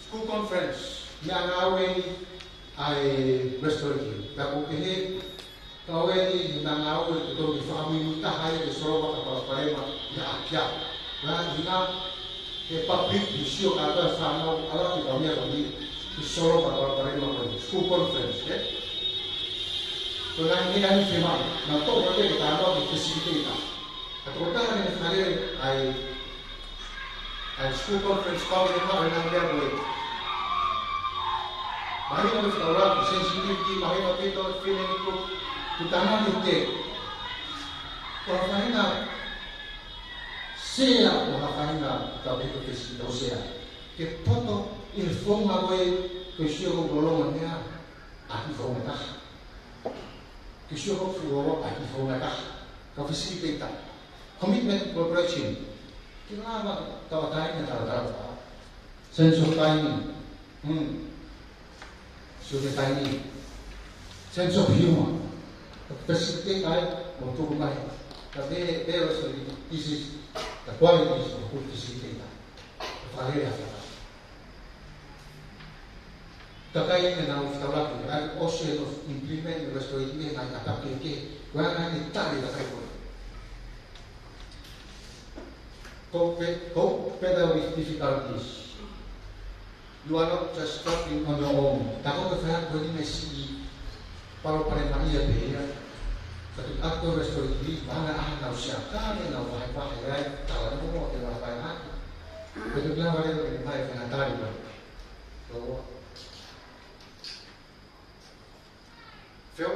School conference, meʻangāue ʻa e Restorative. Pea ʻoku pehē, ka ʻoku ʻi ai e meʻangāue ʻoku totonu ke fakamuimui taha ai ke solova ʻa e palopalema ʻi he ʻapiako. Pea ʻi he public, ʻi he sio kātoa e fānau, ʻalu atu ki he meʻa ko eni, ke solova ʻa e palopalema ko eni. School conference, ē? Ko e ngaahi meʻa ni ke maʻu, na tō ko te ke tānaki ke facilitator. Ka ko e taha naʻe fakalele ʻa e, ʻa e school conference, pau ke maʻu e ngaahi meʻa ko ē. Mahino ke fakaʻulangi, sensitivity, mahino ke tō feeling ko, ko e tama ni te. Ko e faʻahinga sea, ko e faʻahinga tau hiko ke si tau sea. Ke poto ʻi he founga ko ē, ko e sio ko e lolonga meʻa, ʻa e founga taha. Ke sio ko e fuoloa ʻa e founga taha. Ka facilitator. Commitment, collaboration. Ke lava tauʻatāina, tauʻatāina. Sense of timing. Hmm. Sio ki he timing. Sense of humor. Facilitator ai, mo tuku mai. Ka te, te o se, this is the qualities of a good facilitator. Fakalele ʻa e faka. Takai ʻe nau fetaulaki, ʻa e ʻosi e no implement e Restorative ʻi he ngaahi ʻapiako kehekehe, ko e anga ʻene tali takai ko ē. Cope, cope better with difficulties. You are not just struggling on your own. Tā ko e faiako ko eni mei siʻi palopalema ia pē ia. Ka tuʻu atu ko e Restorative, ʻa e ngaahi ʻaho nau siʻi ʻatā, nau vahevahe ai, talanoa, ke vahevahe ʻaki. Ko e tuʻu lava leva ke ne mai faingatali ko ē. Ko Phil,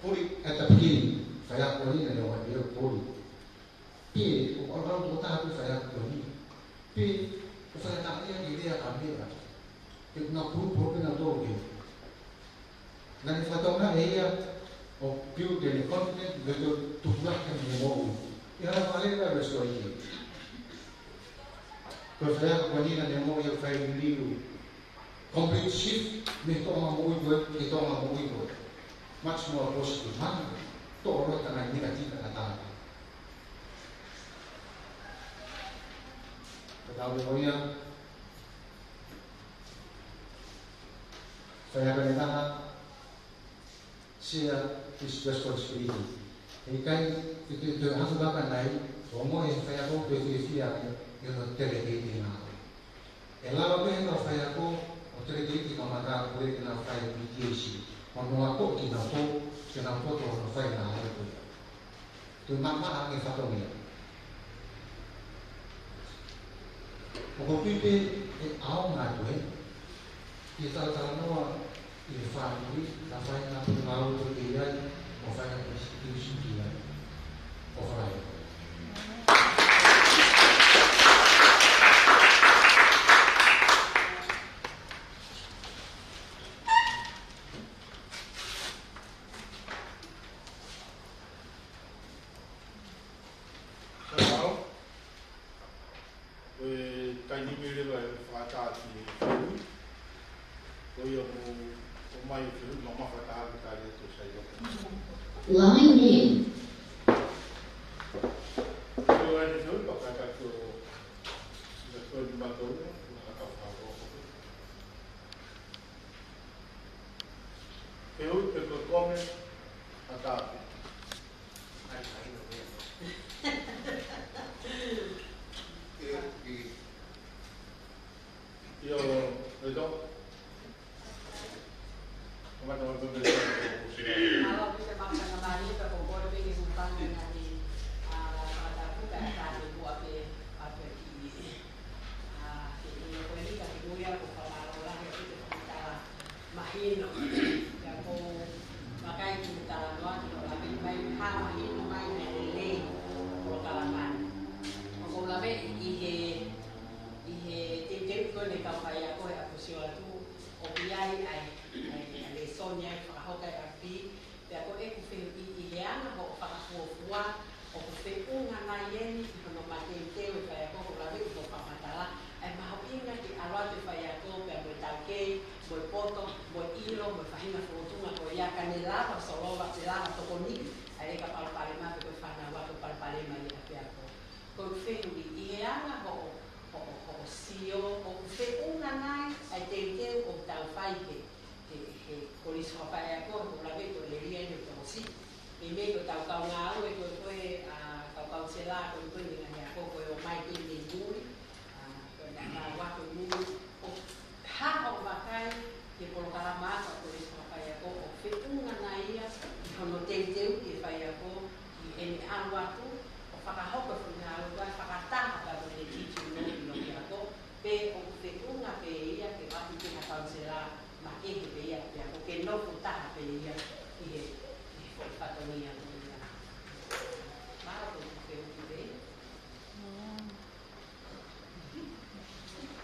bully at the beginning. Faiako ni naʻe ʻomai pē ia ʻo bully. Pea, ʻoku ʻalu ʻalu toko taha pē faiako ko eni. Pea, ʻoku faingataʻaʻia ke lea ka meʻa. Pea ʻoku nau pulu pulu pē nautolu ke. Naʻa ne fakatokangaʻi ʻe ia ʻo build ʻene confidence, mo e tupulaki ʻene moʻui. ʻI he hala fakalele ʻa e Restorative. Ko e faiako ko eni naʻa ne moʻui ʻo fai liliu. Complete shift, mei he toʻonga moʻui ko ē, ki he toʻonga moʻui ko ē. Much more positive, man. Toʻo leva e ngaahi negative ʻa e tangata. Ka tau leo ia, faiako ʻe taha, share his responsibility. Heʻikai, ʻi te, te hafu baka nai, ʻo mo e faiako, te te fia ke, ke no delegate ngāue. ʻE lava pē ʻe he kau faiako, ʻo delegate kamata, ko e ke nau fai mediation. Mo nau ako ke nau po, ke nau poto ʻo nau fai ngāue ko ia. Tuʻu maʻamaʻa ange fatongia. ʻOku ou tui pē ʻe ʻaonga atu ē, ke talatalanoa ʻi he fāmili, ka fai ngā puna ngāue ko ē ki ai, mo fai ngā puna siki siki ai. ʻOfa lahi. Line in. Ke ui pe ko e comment ʻa Tapi. ʻIo, ʻio. Mālō, pite māfana mālie, pea ko e kole pē ke hūfanga ʻi he ngaahi, ʻa, fakatapu, pea tā ke mua pē, ʻa, pē ki, ʻa, ke ʻilo ko eni ka ke muia ko fakamālō lahi ʻaupito ki he tala mahino. Pea ʻoku ou vakai ki he talanoa ki hoʻo lave mai, hā mahino mai naʻe lelei ʻa e polokalama ni. ʻOku ou lave ʻi he, ʻi he teuteu ko eni kau faiako he ʻaho ko ē ʻoku sio atu, ʻoku ʻi ai ʻa e, ʻa e, ʻa e lēsoni ʻa e fakahoko ʻa e ʻapi, pea ko ʻeku fehuʻi ʻi he anga hoʻo fakafuofua, ʻoku feʻunga nai eni ʻi hono mateuteu e faiako, ʻoku ou lave ʻi hoʻo fakamatala, ʻa e mahuʻinga ke ʻalu atu e faiako pea mo e taukei, mo e poto, mo e ʻilo, mo e faʻahinga fōtunga ko ia ka ne lava solova, pe lava tokoniʻi ʻa e leka palopalema pe ko e fānau ako palopalema ʻi ʻapiako. Ko e fehuʻi, ʻi he anga hoʻo, hoʻo, hoʻo sio, ʻoku feʻunga nai ʻa e teuteu ʻoku tau fai he, he, he Kolisi Fakafaiako, ʻoku ou lave ko e ʻēlia eni ʻo Tonga ni. Meimei ko ʻetau kau ngāue ko ē, ko e, ʻa, kau kaunsela ko ē, ko e ngaahi ako ko ē ʻoku ʻomai ko ē mei muli, ʻa, ko e ngaahi ako mei muli. ʻO hā hoʻo vakai ki he polokalama ʻa e Kolisi Fakafaiako, ʻoku feʻunga nai ia ʻi hono teuteuʻi e faiako ki heʻene ʻalu atu ʻo fakahoko e foʻi ngāue ko ē, fakataha pea mo e teaching loki, loki ako, pe ʻoku feʻunga pē ia ke ʻoatu ki ha kaunsela makehe pē ia, pea ʻoku ke nofo taha pē ia ʻi he, ʻi he foʻi fatongia ko ia. Mālō, ko e fehuʻi pē.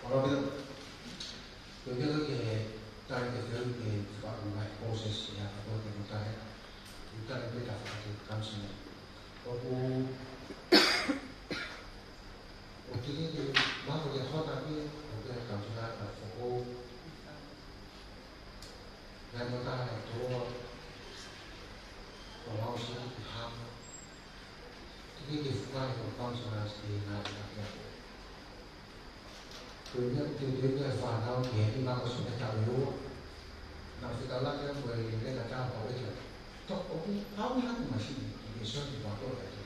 Mālō, Pita. Ko e pita ke tali ke fehuʻi ke fakaʻamu mai process ia ka ko e ke mutare. Mutare pē ka fakatu counselling. ʻOku, ʻoku ke ke mako ke hota pē, ʻoku ke counselor ka foʻou. Naʻe mo taha e toloa, ʻo mau si ki hama. Ke ke fukai ko counselors ki he ngaahi ʻapiako. Ko e meʻa ʻoku teuteu ai e fānau ki he ʻi mako si he taʻu ʻe ua. Naʻa fika lake ko e leka tau pau ʻe kia. Toko ʻoku pau hake masini, ke soni pau ko e atu.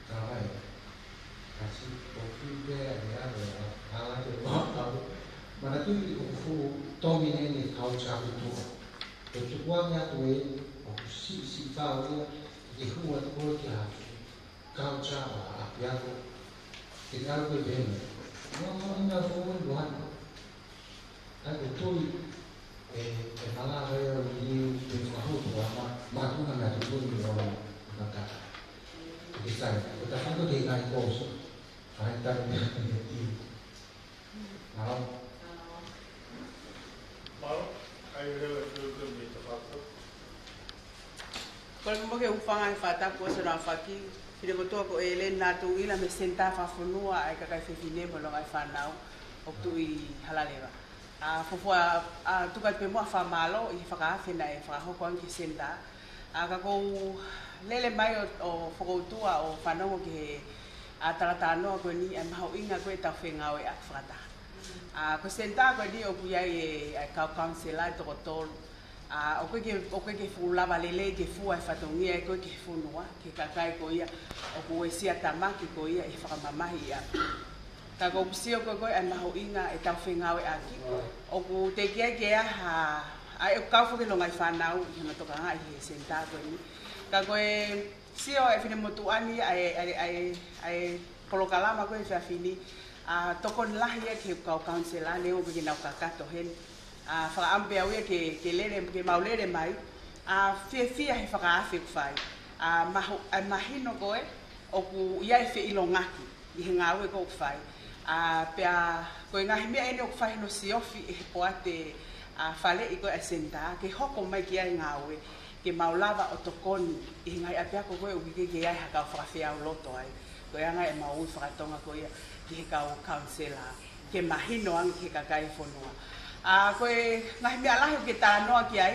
Ka vai, kasi, ʻoku pea ʻe ʻave ʻa hala te ua pau. Manatuʻi ʻoku fuʻu tōmine ni kau taku tua. Ko e tukuange atu ē, ʻoku siʻisiʻi pau ia, ke hua toko ki ha culture ʻa ʻapiako. Ke kau ke pehē. Mo mo ina foʻi luana. ʻA ia ko e tui, ʻe, ʻe malava ia ʻo liliu, ʻe fakahopo ʻa ma, mātuʻa na tui ʻo makaka. Ke sai, ko e tafaʻaki ko e ngaahi kōsi. ʻA ia tau mea ko e tiu. Mālō. Mālō, ʻai leva e tui ko e mea tafaʻaki. Kole mo ke hūfanga he fakatapu ʻo e Senitā Faki, Finemotuʻa ko ʻEleni Tuʻila mei he Senitā Fakafonua ʻa e Kakai Fefine mo e Longaʻi Fānau, ʻoku tuʻu ʻi Halaleva. ʻA, fuofua, ʻa, tuku atu pē muʻa e fakamālō ʻi he fakaafe naʻe fakahoko ange ki he senitā. ʻA, ka ʻoku ou lele mai ʻo, ʻo fokoutua ʻo fanongo ki he, ʻa, talatalanoa ko eni, ʻa e mahuʻinga ko ē ʻetau fengāueʻaki fakataha. ʻA, ko e senitā ko eni ʻoku ʻi ai e, ʻa e kau kaunsela ʻe toko tolu. ʻA, ʻoku ʻikai ke, ʻoku ʻikai ke fuʻu lava lelei ke fua e fatongia ē ko ē ki he fonua, ki he kakai ko ia ʻoku uesia tamaki ko ia ʻi he fakamamahi ia. Ka ʻoku ou sio ko ē ko ē ʻa e mahuʻinga ʻetau fengāueʻaki. ʻOku teʻeki ai ke ʻi ai ha, ʻa e ʻoku kau foki e Longaʻi Fānau ʻi hono tokangaʻi he senitā ko eni. Ka ko e sio ʻa e Finemotuʻa ni ʻa e, ʻa e, ʻa e, ʻa e polokalama ko ē he efiafi ni, ʻa, tokoni lahi ia ki he kau kaunsela neongo ʻoku ʻikai ke nau kakato heni. ʻA, fakaʻamu pē au ia ke, ke lele, ke mau lele mai, ʻa, fiefia he fakaafe ʻoku fai. ʻA, mahu-, ʻa, mahino ko ē, ʻoku ʻi ai e feʻilongaki ʻi he ngāue ko ē ʻoku fai. ʻA, pea ko e ngaahi meʻa eni ʻoku fai hono siofi ʻe he poate, ʻa, faleʻi ko ē ʻa e senitā, ke hoko mai ki ai e ngāue, ke mau lava ʻo tokoni ʻi he ngaahi ʻapiako ko ē ʻoku ʻikai ke ʻi ai ha kau fakafeʻauloto ai. Ko e anga ʻemau ui fakatonga ko ia ki he kau kaunsela, ke mahino ange ki he kakai e fonua. ʻA, ko e ngaahi meʻa lahi ʻoku ke talanoa ki ai,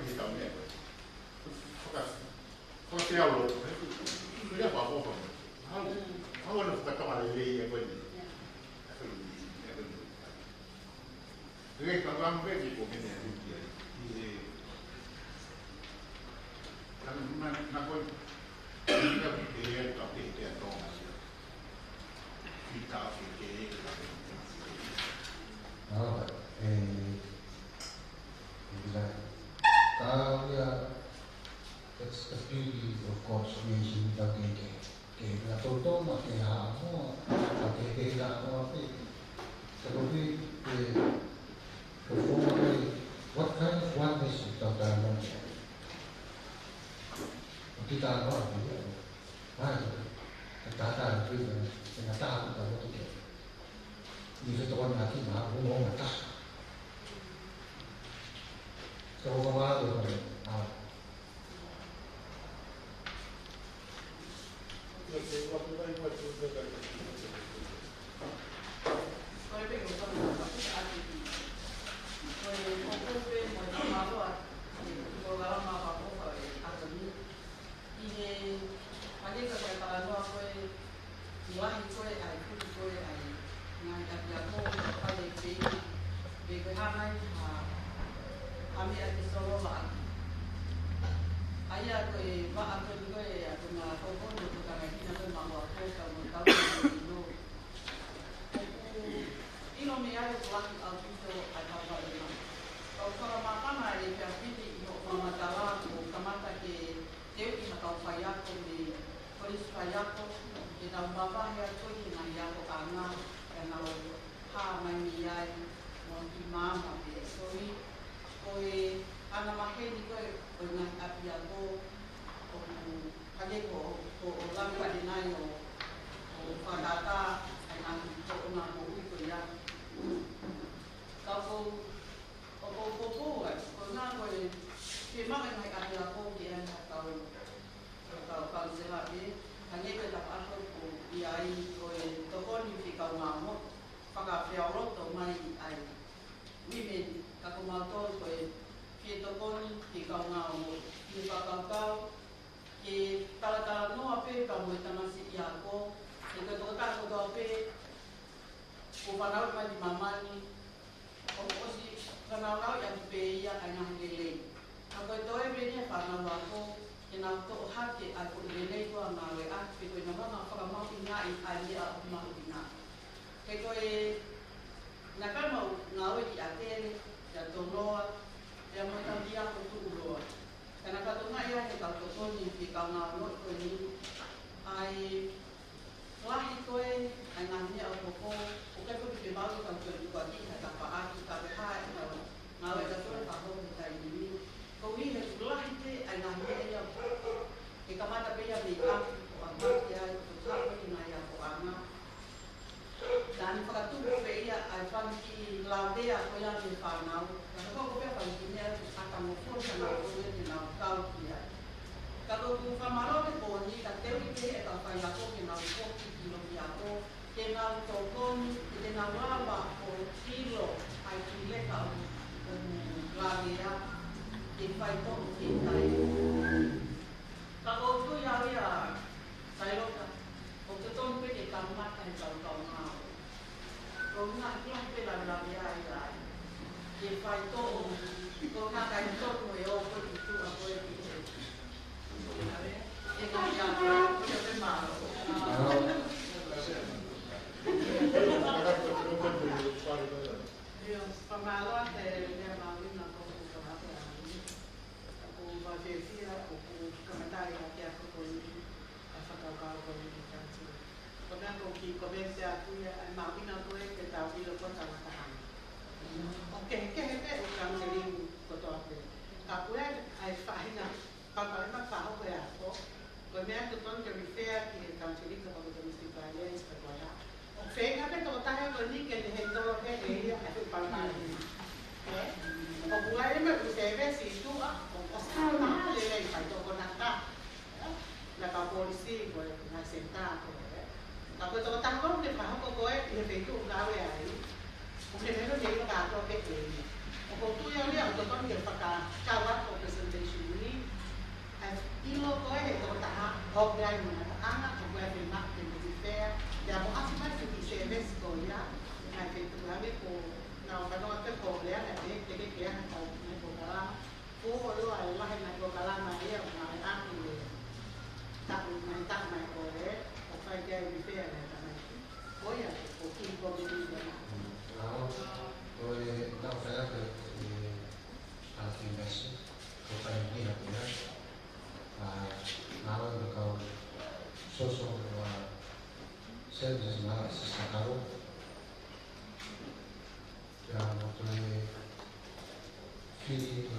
ki he tau meʻa ko ē. Faka-, fakateau loto, ē? Ko ia ko e ʻofa. Hau, hau ʻa e fakatonga lelei ia ko eni. Ia ko eni. Ke ke kau ʻamu pē ki ko mene atu ki ai. Ki he, na, na, na ko ē. Ka ke ia ka ke te atonga ia. Ki ta ke ke ia ka ke te. All right. Eh, eh, Ka ia, that's the beauty of God's creation, ka ke, ke, ke na totoma ke ha mo, ka ke, ke na mo pe. Ka ko pe, ke, ke fo mo pe, what kind of oneness is that kind of? Kita mo pe. Ai, ka ta ta pe, ke na ta ta mo ke. Ni se tokoni ʻaki ma, mo mo ta. Ka ko ka ma, ko ka ma. ʻI he, hangē ko e talanoa ko ē, lahi ko ē ʻa e, kupu ko ē ʻa e ngaahi ʻapiako, ʻoku fai e feinga, pe ko e hā nai ha, ha meʻa ke solova ʻaki. ʻA ia ko e vaʻa ko eni ko ē, ʻa ko e ngaahi koukou, ko e tangata ko ē maʻu ako, kau mo tau, ʻoku ʻilo mei ai ʻoku lahi ʻaupito ʻa e kau vaʻinga. Kau fakamāfana e Peapili ʻi hoʻo fakamatala kuo kamata ke teuʻi ha kau faiako mei Kolisi Faiako, ke nau mavahe atu ki he ngaahi akoʻanga, ke nau hā mai mei ai, mo ki māmani pē. Ko e, ko e angamaheni ko ē, ko e ngaahi ʻapiako, ʻoku hangē ko, ko ʻOlani Faʻenai ʻo, ʻo fakatātā ʻa e ngaahi tōʻonga moʻui ko ia. Ka ko, ʻoku ou poupou ai, ko e ʻuhinga ko e, ke maʻu e ngaahi ʻapiako ke ʻai ha kau, ha kau kaunisela pē, hangē ko e tafaʻaki ʻoku ʻi ai ko e tokoni fekau ngāue, fakafeʻiloaki mai ʻa e women, ka ko mautolu ko e fie tokoni fekau ngāue, fie fakakaukau, ke talatalanoa pē pea mo e tamasiʻi ako, he ko e tokotaha kotoa pē, kuo fanauʻi mai ki māmani, ʻoku ʻosi fanaunauʻi atu pē ia ʻa e ngaahi lelei. Ka ko e toe pē ʻeni e fānau ako, ke nau toʻo hake ʻa e foʻi lelei ko ē ʻa e ngāue ʻaki, pe ko e nau hanga ʻo fakamahuʻingaʻi ʻa e meʻa ʻoku mahuʻinga. He ko e, naʻa ku mau ngāue ki ʻAtele, kia Toloa, pea mo e kau ako tuʻuloa. Ka naʻa ku tokangaʻi ʻe he kau tokoni fekau ngāue ko eni, ʻa e lahi ko ē ʻa e ngaahi meʻa ʻoku hoko, ʻoku ʻikai foki ke maʻu e kau tokoni ko ē ki ha tafaʻaki, ka ko e hā e kau ngāue ka toe fakahoko he taimi ni. Koeʻuhi he ʻoku lahi pē ʻa e ngaahi meʻa ia, ʻe kamata pē ia mei ʻapi, ʻo ʻamanaki ai, ʻo fakahoko e ngaahi akoʻanga. Naʻa ne fakatupu pē ia ʻa e fanga kiʻi lavea ko ia mei he fānau. Naʻa ne hoko pē ʻa e fanga kiʻi meʻa ʻoku ʻatamofo ʻa e fānau ko ē ke nau kau ki ai. Ka ko ʻeku fakamālō he pō ni, ka teuʻi pē ʻe he kau faiako ke nau foki ki loki ako, ke nau tokoni, ke nau lava ʻo ʻilo ʻa e kiʻi leka ʻoku, ʻoku lavea, ke faitoʻo ki ai. Ka ʻoku ou tui au ia, Sailoka, ʻoku totonu pē ke kamata he kau kaungā. Ko e ngaahi lahi pē lavelavea ia ai. Ke faitoʻo, ko e ngaahi kai tonu e ō ko e ki tuʻa ko e ki he. E ngaahi ʻapiako, ko ia pē mālō. ʻIo, fakamālō atu he meʻa mahuʻinga ko ē ʻoku kamata ai. ʻOku ou fiefia, ʻoku kamata ai ʻa e ʻapiako ko eni, ʻa e fakakaukau ko eni ki he kaniseli. Ko e meʻa ko ē ʻoku ou kiʻi komeni atu ia, ʻa e mahuʻinga ko ē ke tau ʻilo ko e tangata hana. ʻOku kehekehe pē ʻa e kaniseli kotoa pē. Ka ko e, ʻa e faʻahinga, papa e ma faho ko e ako. Ko e meʻa totonu ke refer ki he kaniseli ka ko e domestic violence ka ko e hā. ʻOku feinga pē tokotaha ko eni ke ne handle pē ʻe ia ʻa e fuʻu palopalema. ʻE? ʻOku ʻi ai e meʻa ʻoku service ʻi tuʻa, ʻoku ʻosi taha lelei fai toko nata. ʻE? Naʻa kau polisi ko e ngaahi senitā ko ē. Ka ko e tokotaha ko ē ʻoku ne fakahoko ko ē ʻi he feituʻu ʻoku ne ngāue ai. ʻOku ne meʻa ke ʻilo kātoa pē ʻe ia. ʻOku ou tui au ia ʻoku totonu ke fakakau atu ʻa e presentation ni. ʻA e ʻilo ko ē he tokotaha, ʻoku ʻi ai mo e ngataʻanga, ʻoku ʻi ai mo e ngaahi meʻa ke refer, pea mo ʻasi mai ki he service ko ia, ʻa e feituʻu ʻa ē ko e ngaahi fanongo atu ko e lea naʻe teʻeki ke ʻi ai ha kau ngaahi polokalama, ko e ʻoku lahi e ngaahi polokalama ia ʻoku ngāueʻaki he taʻu, ngaahi taʻu mai ko ē, ʻoku fai ki ai e refer ʻa e tamaiki. Ko ia, ko e kiʻi komeni ia. Mālō, ko e tau fai atu e, ʻa e kiʻi message. Ko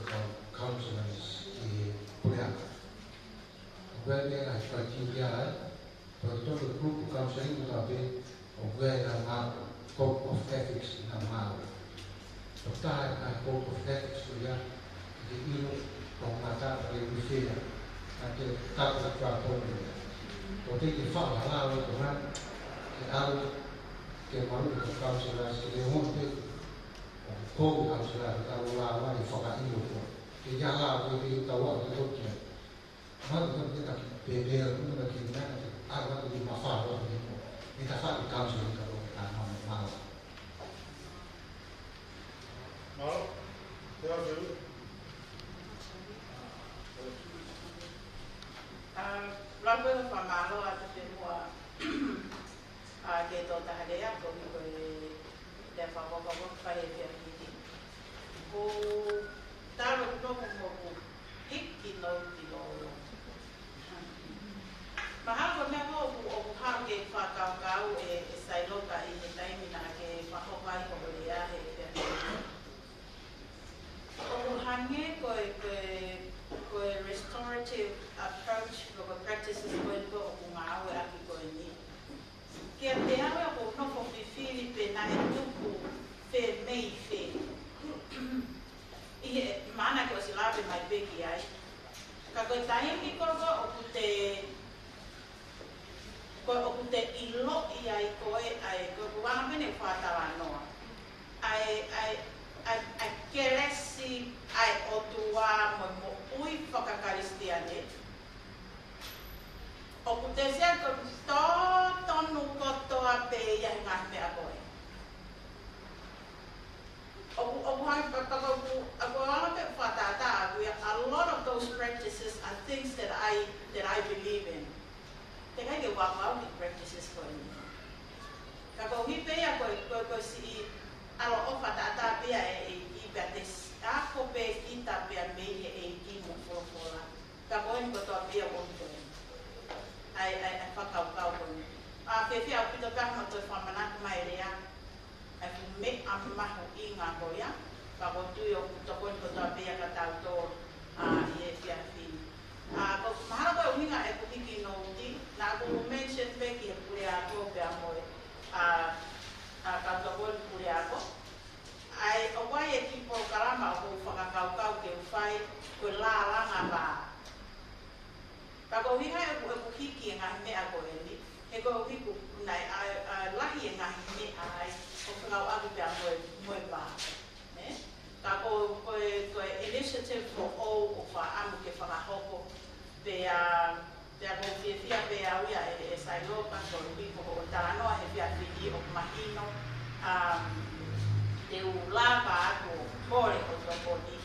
Kau councillors ʻi he puleako. ʻOku ʻi ai e ngaahi criteria ai, pea ko e tolu e group counselling ʻoku tau pehē ʻoku ʻi ai e ngaahi code of ethics ʻi he ngaahi. Ko e taha e ngaahi code of ethics ko ia, ke ʻilo, ko e ngata ke usia, na te tapu atu ko ia. Ko te ke fakahala o ko na, ke ʻalu, ke malu ko councillors, ke te hon te, ko councillors, ke ʻalu lava, ke fakaʻilo ko. Ke ia lava, ke te tau atu ko kia. Mālō, ko e taki pēpē, ko e taki nana, ʻa, ko e mafao, ko e mo. Ni ta fatu council ka ko ka ma ma. Mālō. Te au te u. Um, Lāpue, fakamālō atu te mua. ʻA, ke tō taha lea, ko e, ko e, te fakakoko fai e pia hiki. Ko talo no ko mo ko hiki no ti lo lo. Mahalo ko e meʻa ko ʻoku, ʻoku hau ke fakakaukau e, e Sailoka ʻi he taimi naʻa ke fakahoko ai hoʻo lea he pia hiki. ʻOku hangē ko e, ko e, ko e restorative approach, ko e practices ko eni ko ʻoku ngāueʻaki ko eni. Ke te au ʻoku ou nofo fifili pe naʻe tupu fē mei fē. ʻI he mana ke ʻosi lave mai pē ki ai. Ka ko e taimi ko ē ʻoku te, ko ē ʻoku te ʻiloʻi ai ko ē ʻa e, ko e anga pē ʻene fakatalanoa. ʻA e, ʻa e, ʻa e, ʻa e kelesi ʻa e ʻOtua mo e moʻui fakakalisitiane. ʻOku te sio ko e totonu kotoa pē ia he ngaahi meʻa ko ē. ʻOku, ʻoku hangē pē ko ʻeku, ʻeku anga pē fakatātā ʻaku ia, a lot of those practices are things that I, that I believe in. Teʻeki ke u aʻu ki he practices ko eni. Ka ko e ʻuhi pē ia ko e, ko e, ko e siʻi ʻaloʻofa fakatātā pē ia ʻa e ʻEiki pea te s-, ako pē kita pē ia mei he ʻEiki mo e folofola. Ka ko eni kotoa pē ia ʻoku ʻi ai. ʻA e, ʻa e, ʻa e fakakaukau ko eni. ʻA, fiefia ʻaupito pē ʻa hoʻo toe fakamanatu mai e lea. ʻA e fuʻu meʻa mahuʻinga ko ia. Ka ʻoku ou tui ʻoku tokoni kotoa pē ia kia tautolu, ʻa, ʻi he efiafi ni. ʻA, ko e mahalo ko e ʻuhinga ʻeku hiki nōti, naʻa ku mention pē ki he puleako pea mo e, ʻa, ʻa, kau tokoni puleako. ʻA e, ʻoku ʻi ai e kiʻi polokalama ʻoku ou fakakaukau ke u fai, ko e lālanga vā. Ka ko e ʻuhinga ʻeku, ʻeku hiki e ngaahi meʻa ko eni, he ko e ʻuhi ko e naʻe, ʻa, ʻa, lahi e ngaahi meʻa ai, ʻoku fekauʻaki pea mo e, mo e vā. Ē? Ka ko, ko e, ko e initiative foʻou ʻoku ou fakaʻamu ke fakahoko, pea, pea ʻoku ou fiefia pē au ia ē, ē Sailoka, ko e ʻuhi ko hoʻo talanoa he efiafi ni ʻoku mahino, um, te u lava atu ʻo kole hoʻo tokoni,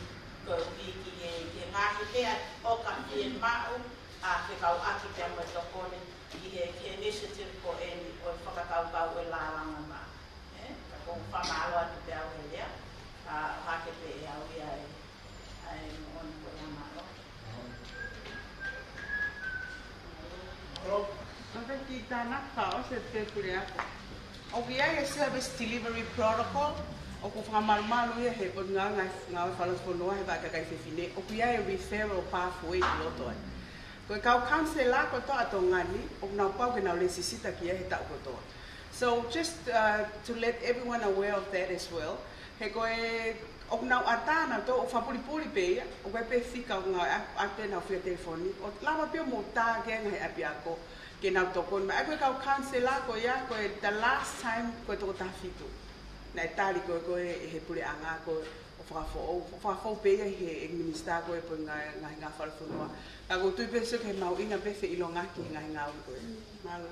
ko e ʻuhi ki he, ki he ngaahi meʻa ʻoku ka fiemaʻu, ʻa, fekauʻaki pea mo e tokoni ki he, ki he initiative ko eni ʻo e fakakaukau ʻo e lālanga vā. Ē, ka ʻoku ou fakamālō atu pē au he lea, ʻa, ʻohake pē ʻe au ia ē, ʻa e moʻoni ko ia, mālō. Mālō. ʻOku ou kiʻi tānaki fakaʻosi atu pē Puleako. ʻOku ʻi ai e service delivery protocol, ʻoku fakamalumalu ia he Potungāue Ngā-, Ngāue Falefonua he Vaʻa Kakai Fefine, ʻoku ʻi ai e referral pathway ʻi loto ai. Ko e kau counsellor kotoa ʻa Tonga ni, ʻoku nau pau ke nau lēsisita ki ai he taʻu kotoa. So just, uh, to let everyone aware of that as well. He ko e, ʻoku nau ʻatā nautolu ʻo fakapulipuli pē ia, ʻoku ʻi ai pē fika ʻoku ngāueʻaki, ʻoku ʻi ai pē ʻenau fika telefoni, ʻo lava pē ʻo mou tā ki he ngaahi ʻapiako, ke nau tokoni mai. ʻA ia ko e kau counsellor ko ia, ko e the last time, ko e toko taha fitu. Naʻe tali ko ē, ko ē ʻe he puleʻanga ko ē ʻo fakafoʻou, ʻo fakafoʻou pē ia ʻe he, ʻe he minisitā ko ē ʻo e ngā-, ngaahi ngāue falefonua. Ka ʻoku ou tui pē sio ki he mahuʻinga pē feʻilongaki he ngaahi ngāue ko ē. Mālō.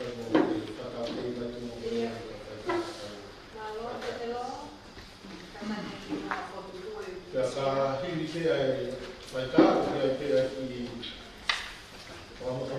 fai mo e fakaʻamu mai mo e fai. Mālō, Petelo. Pea ka hili pē ʻa e faitā, ʻoku ʻi ai pē ʻa e kiʻi fakamuʻa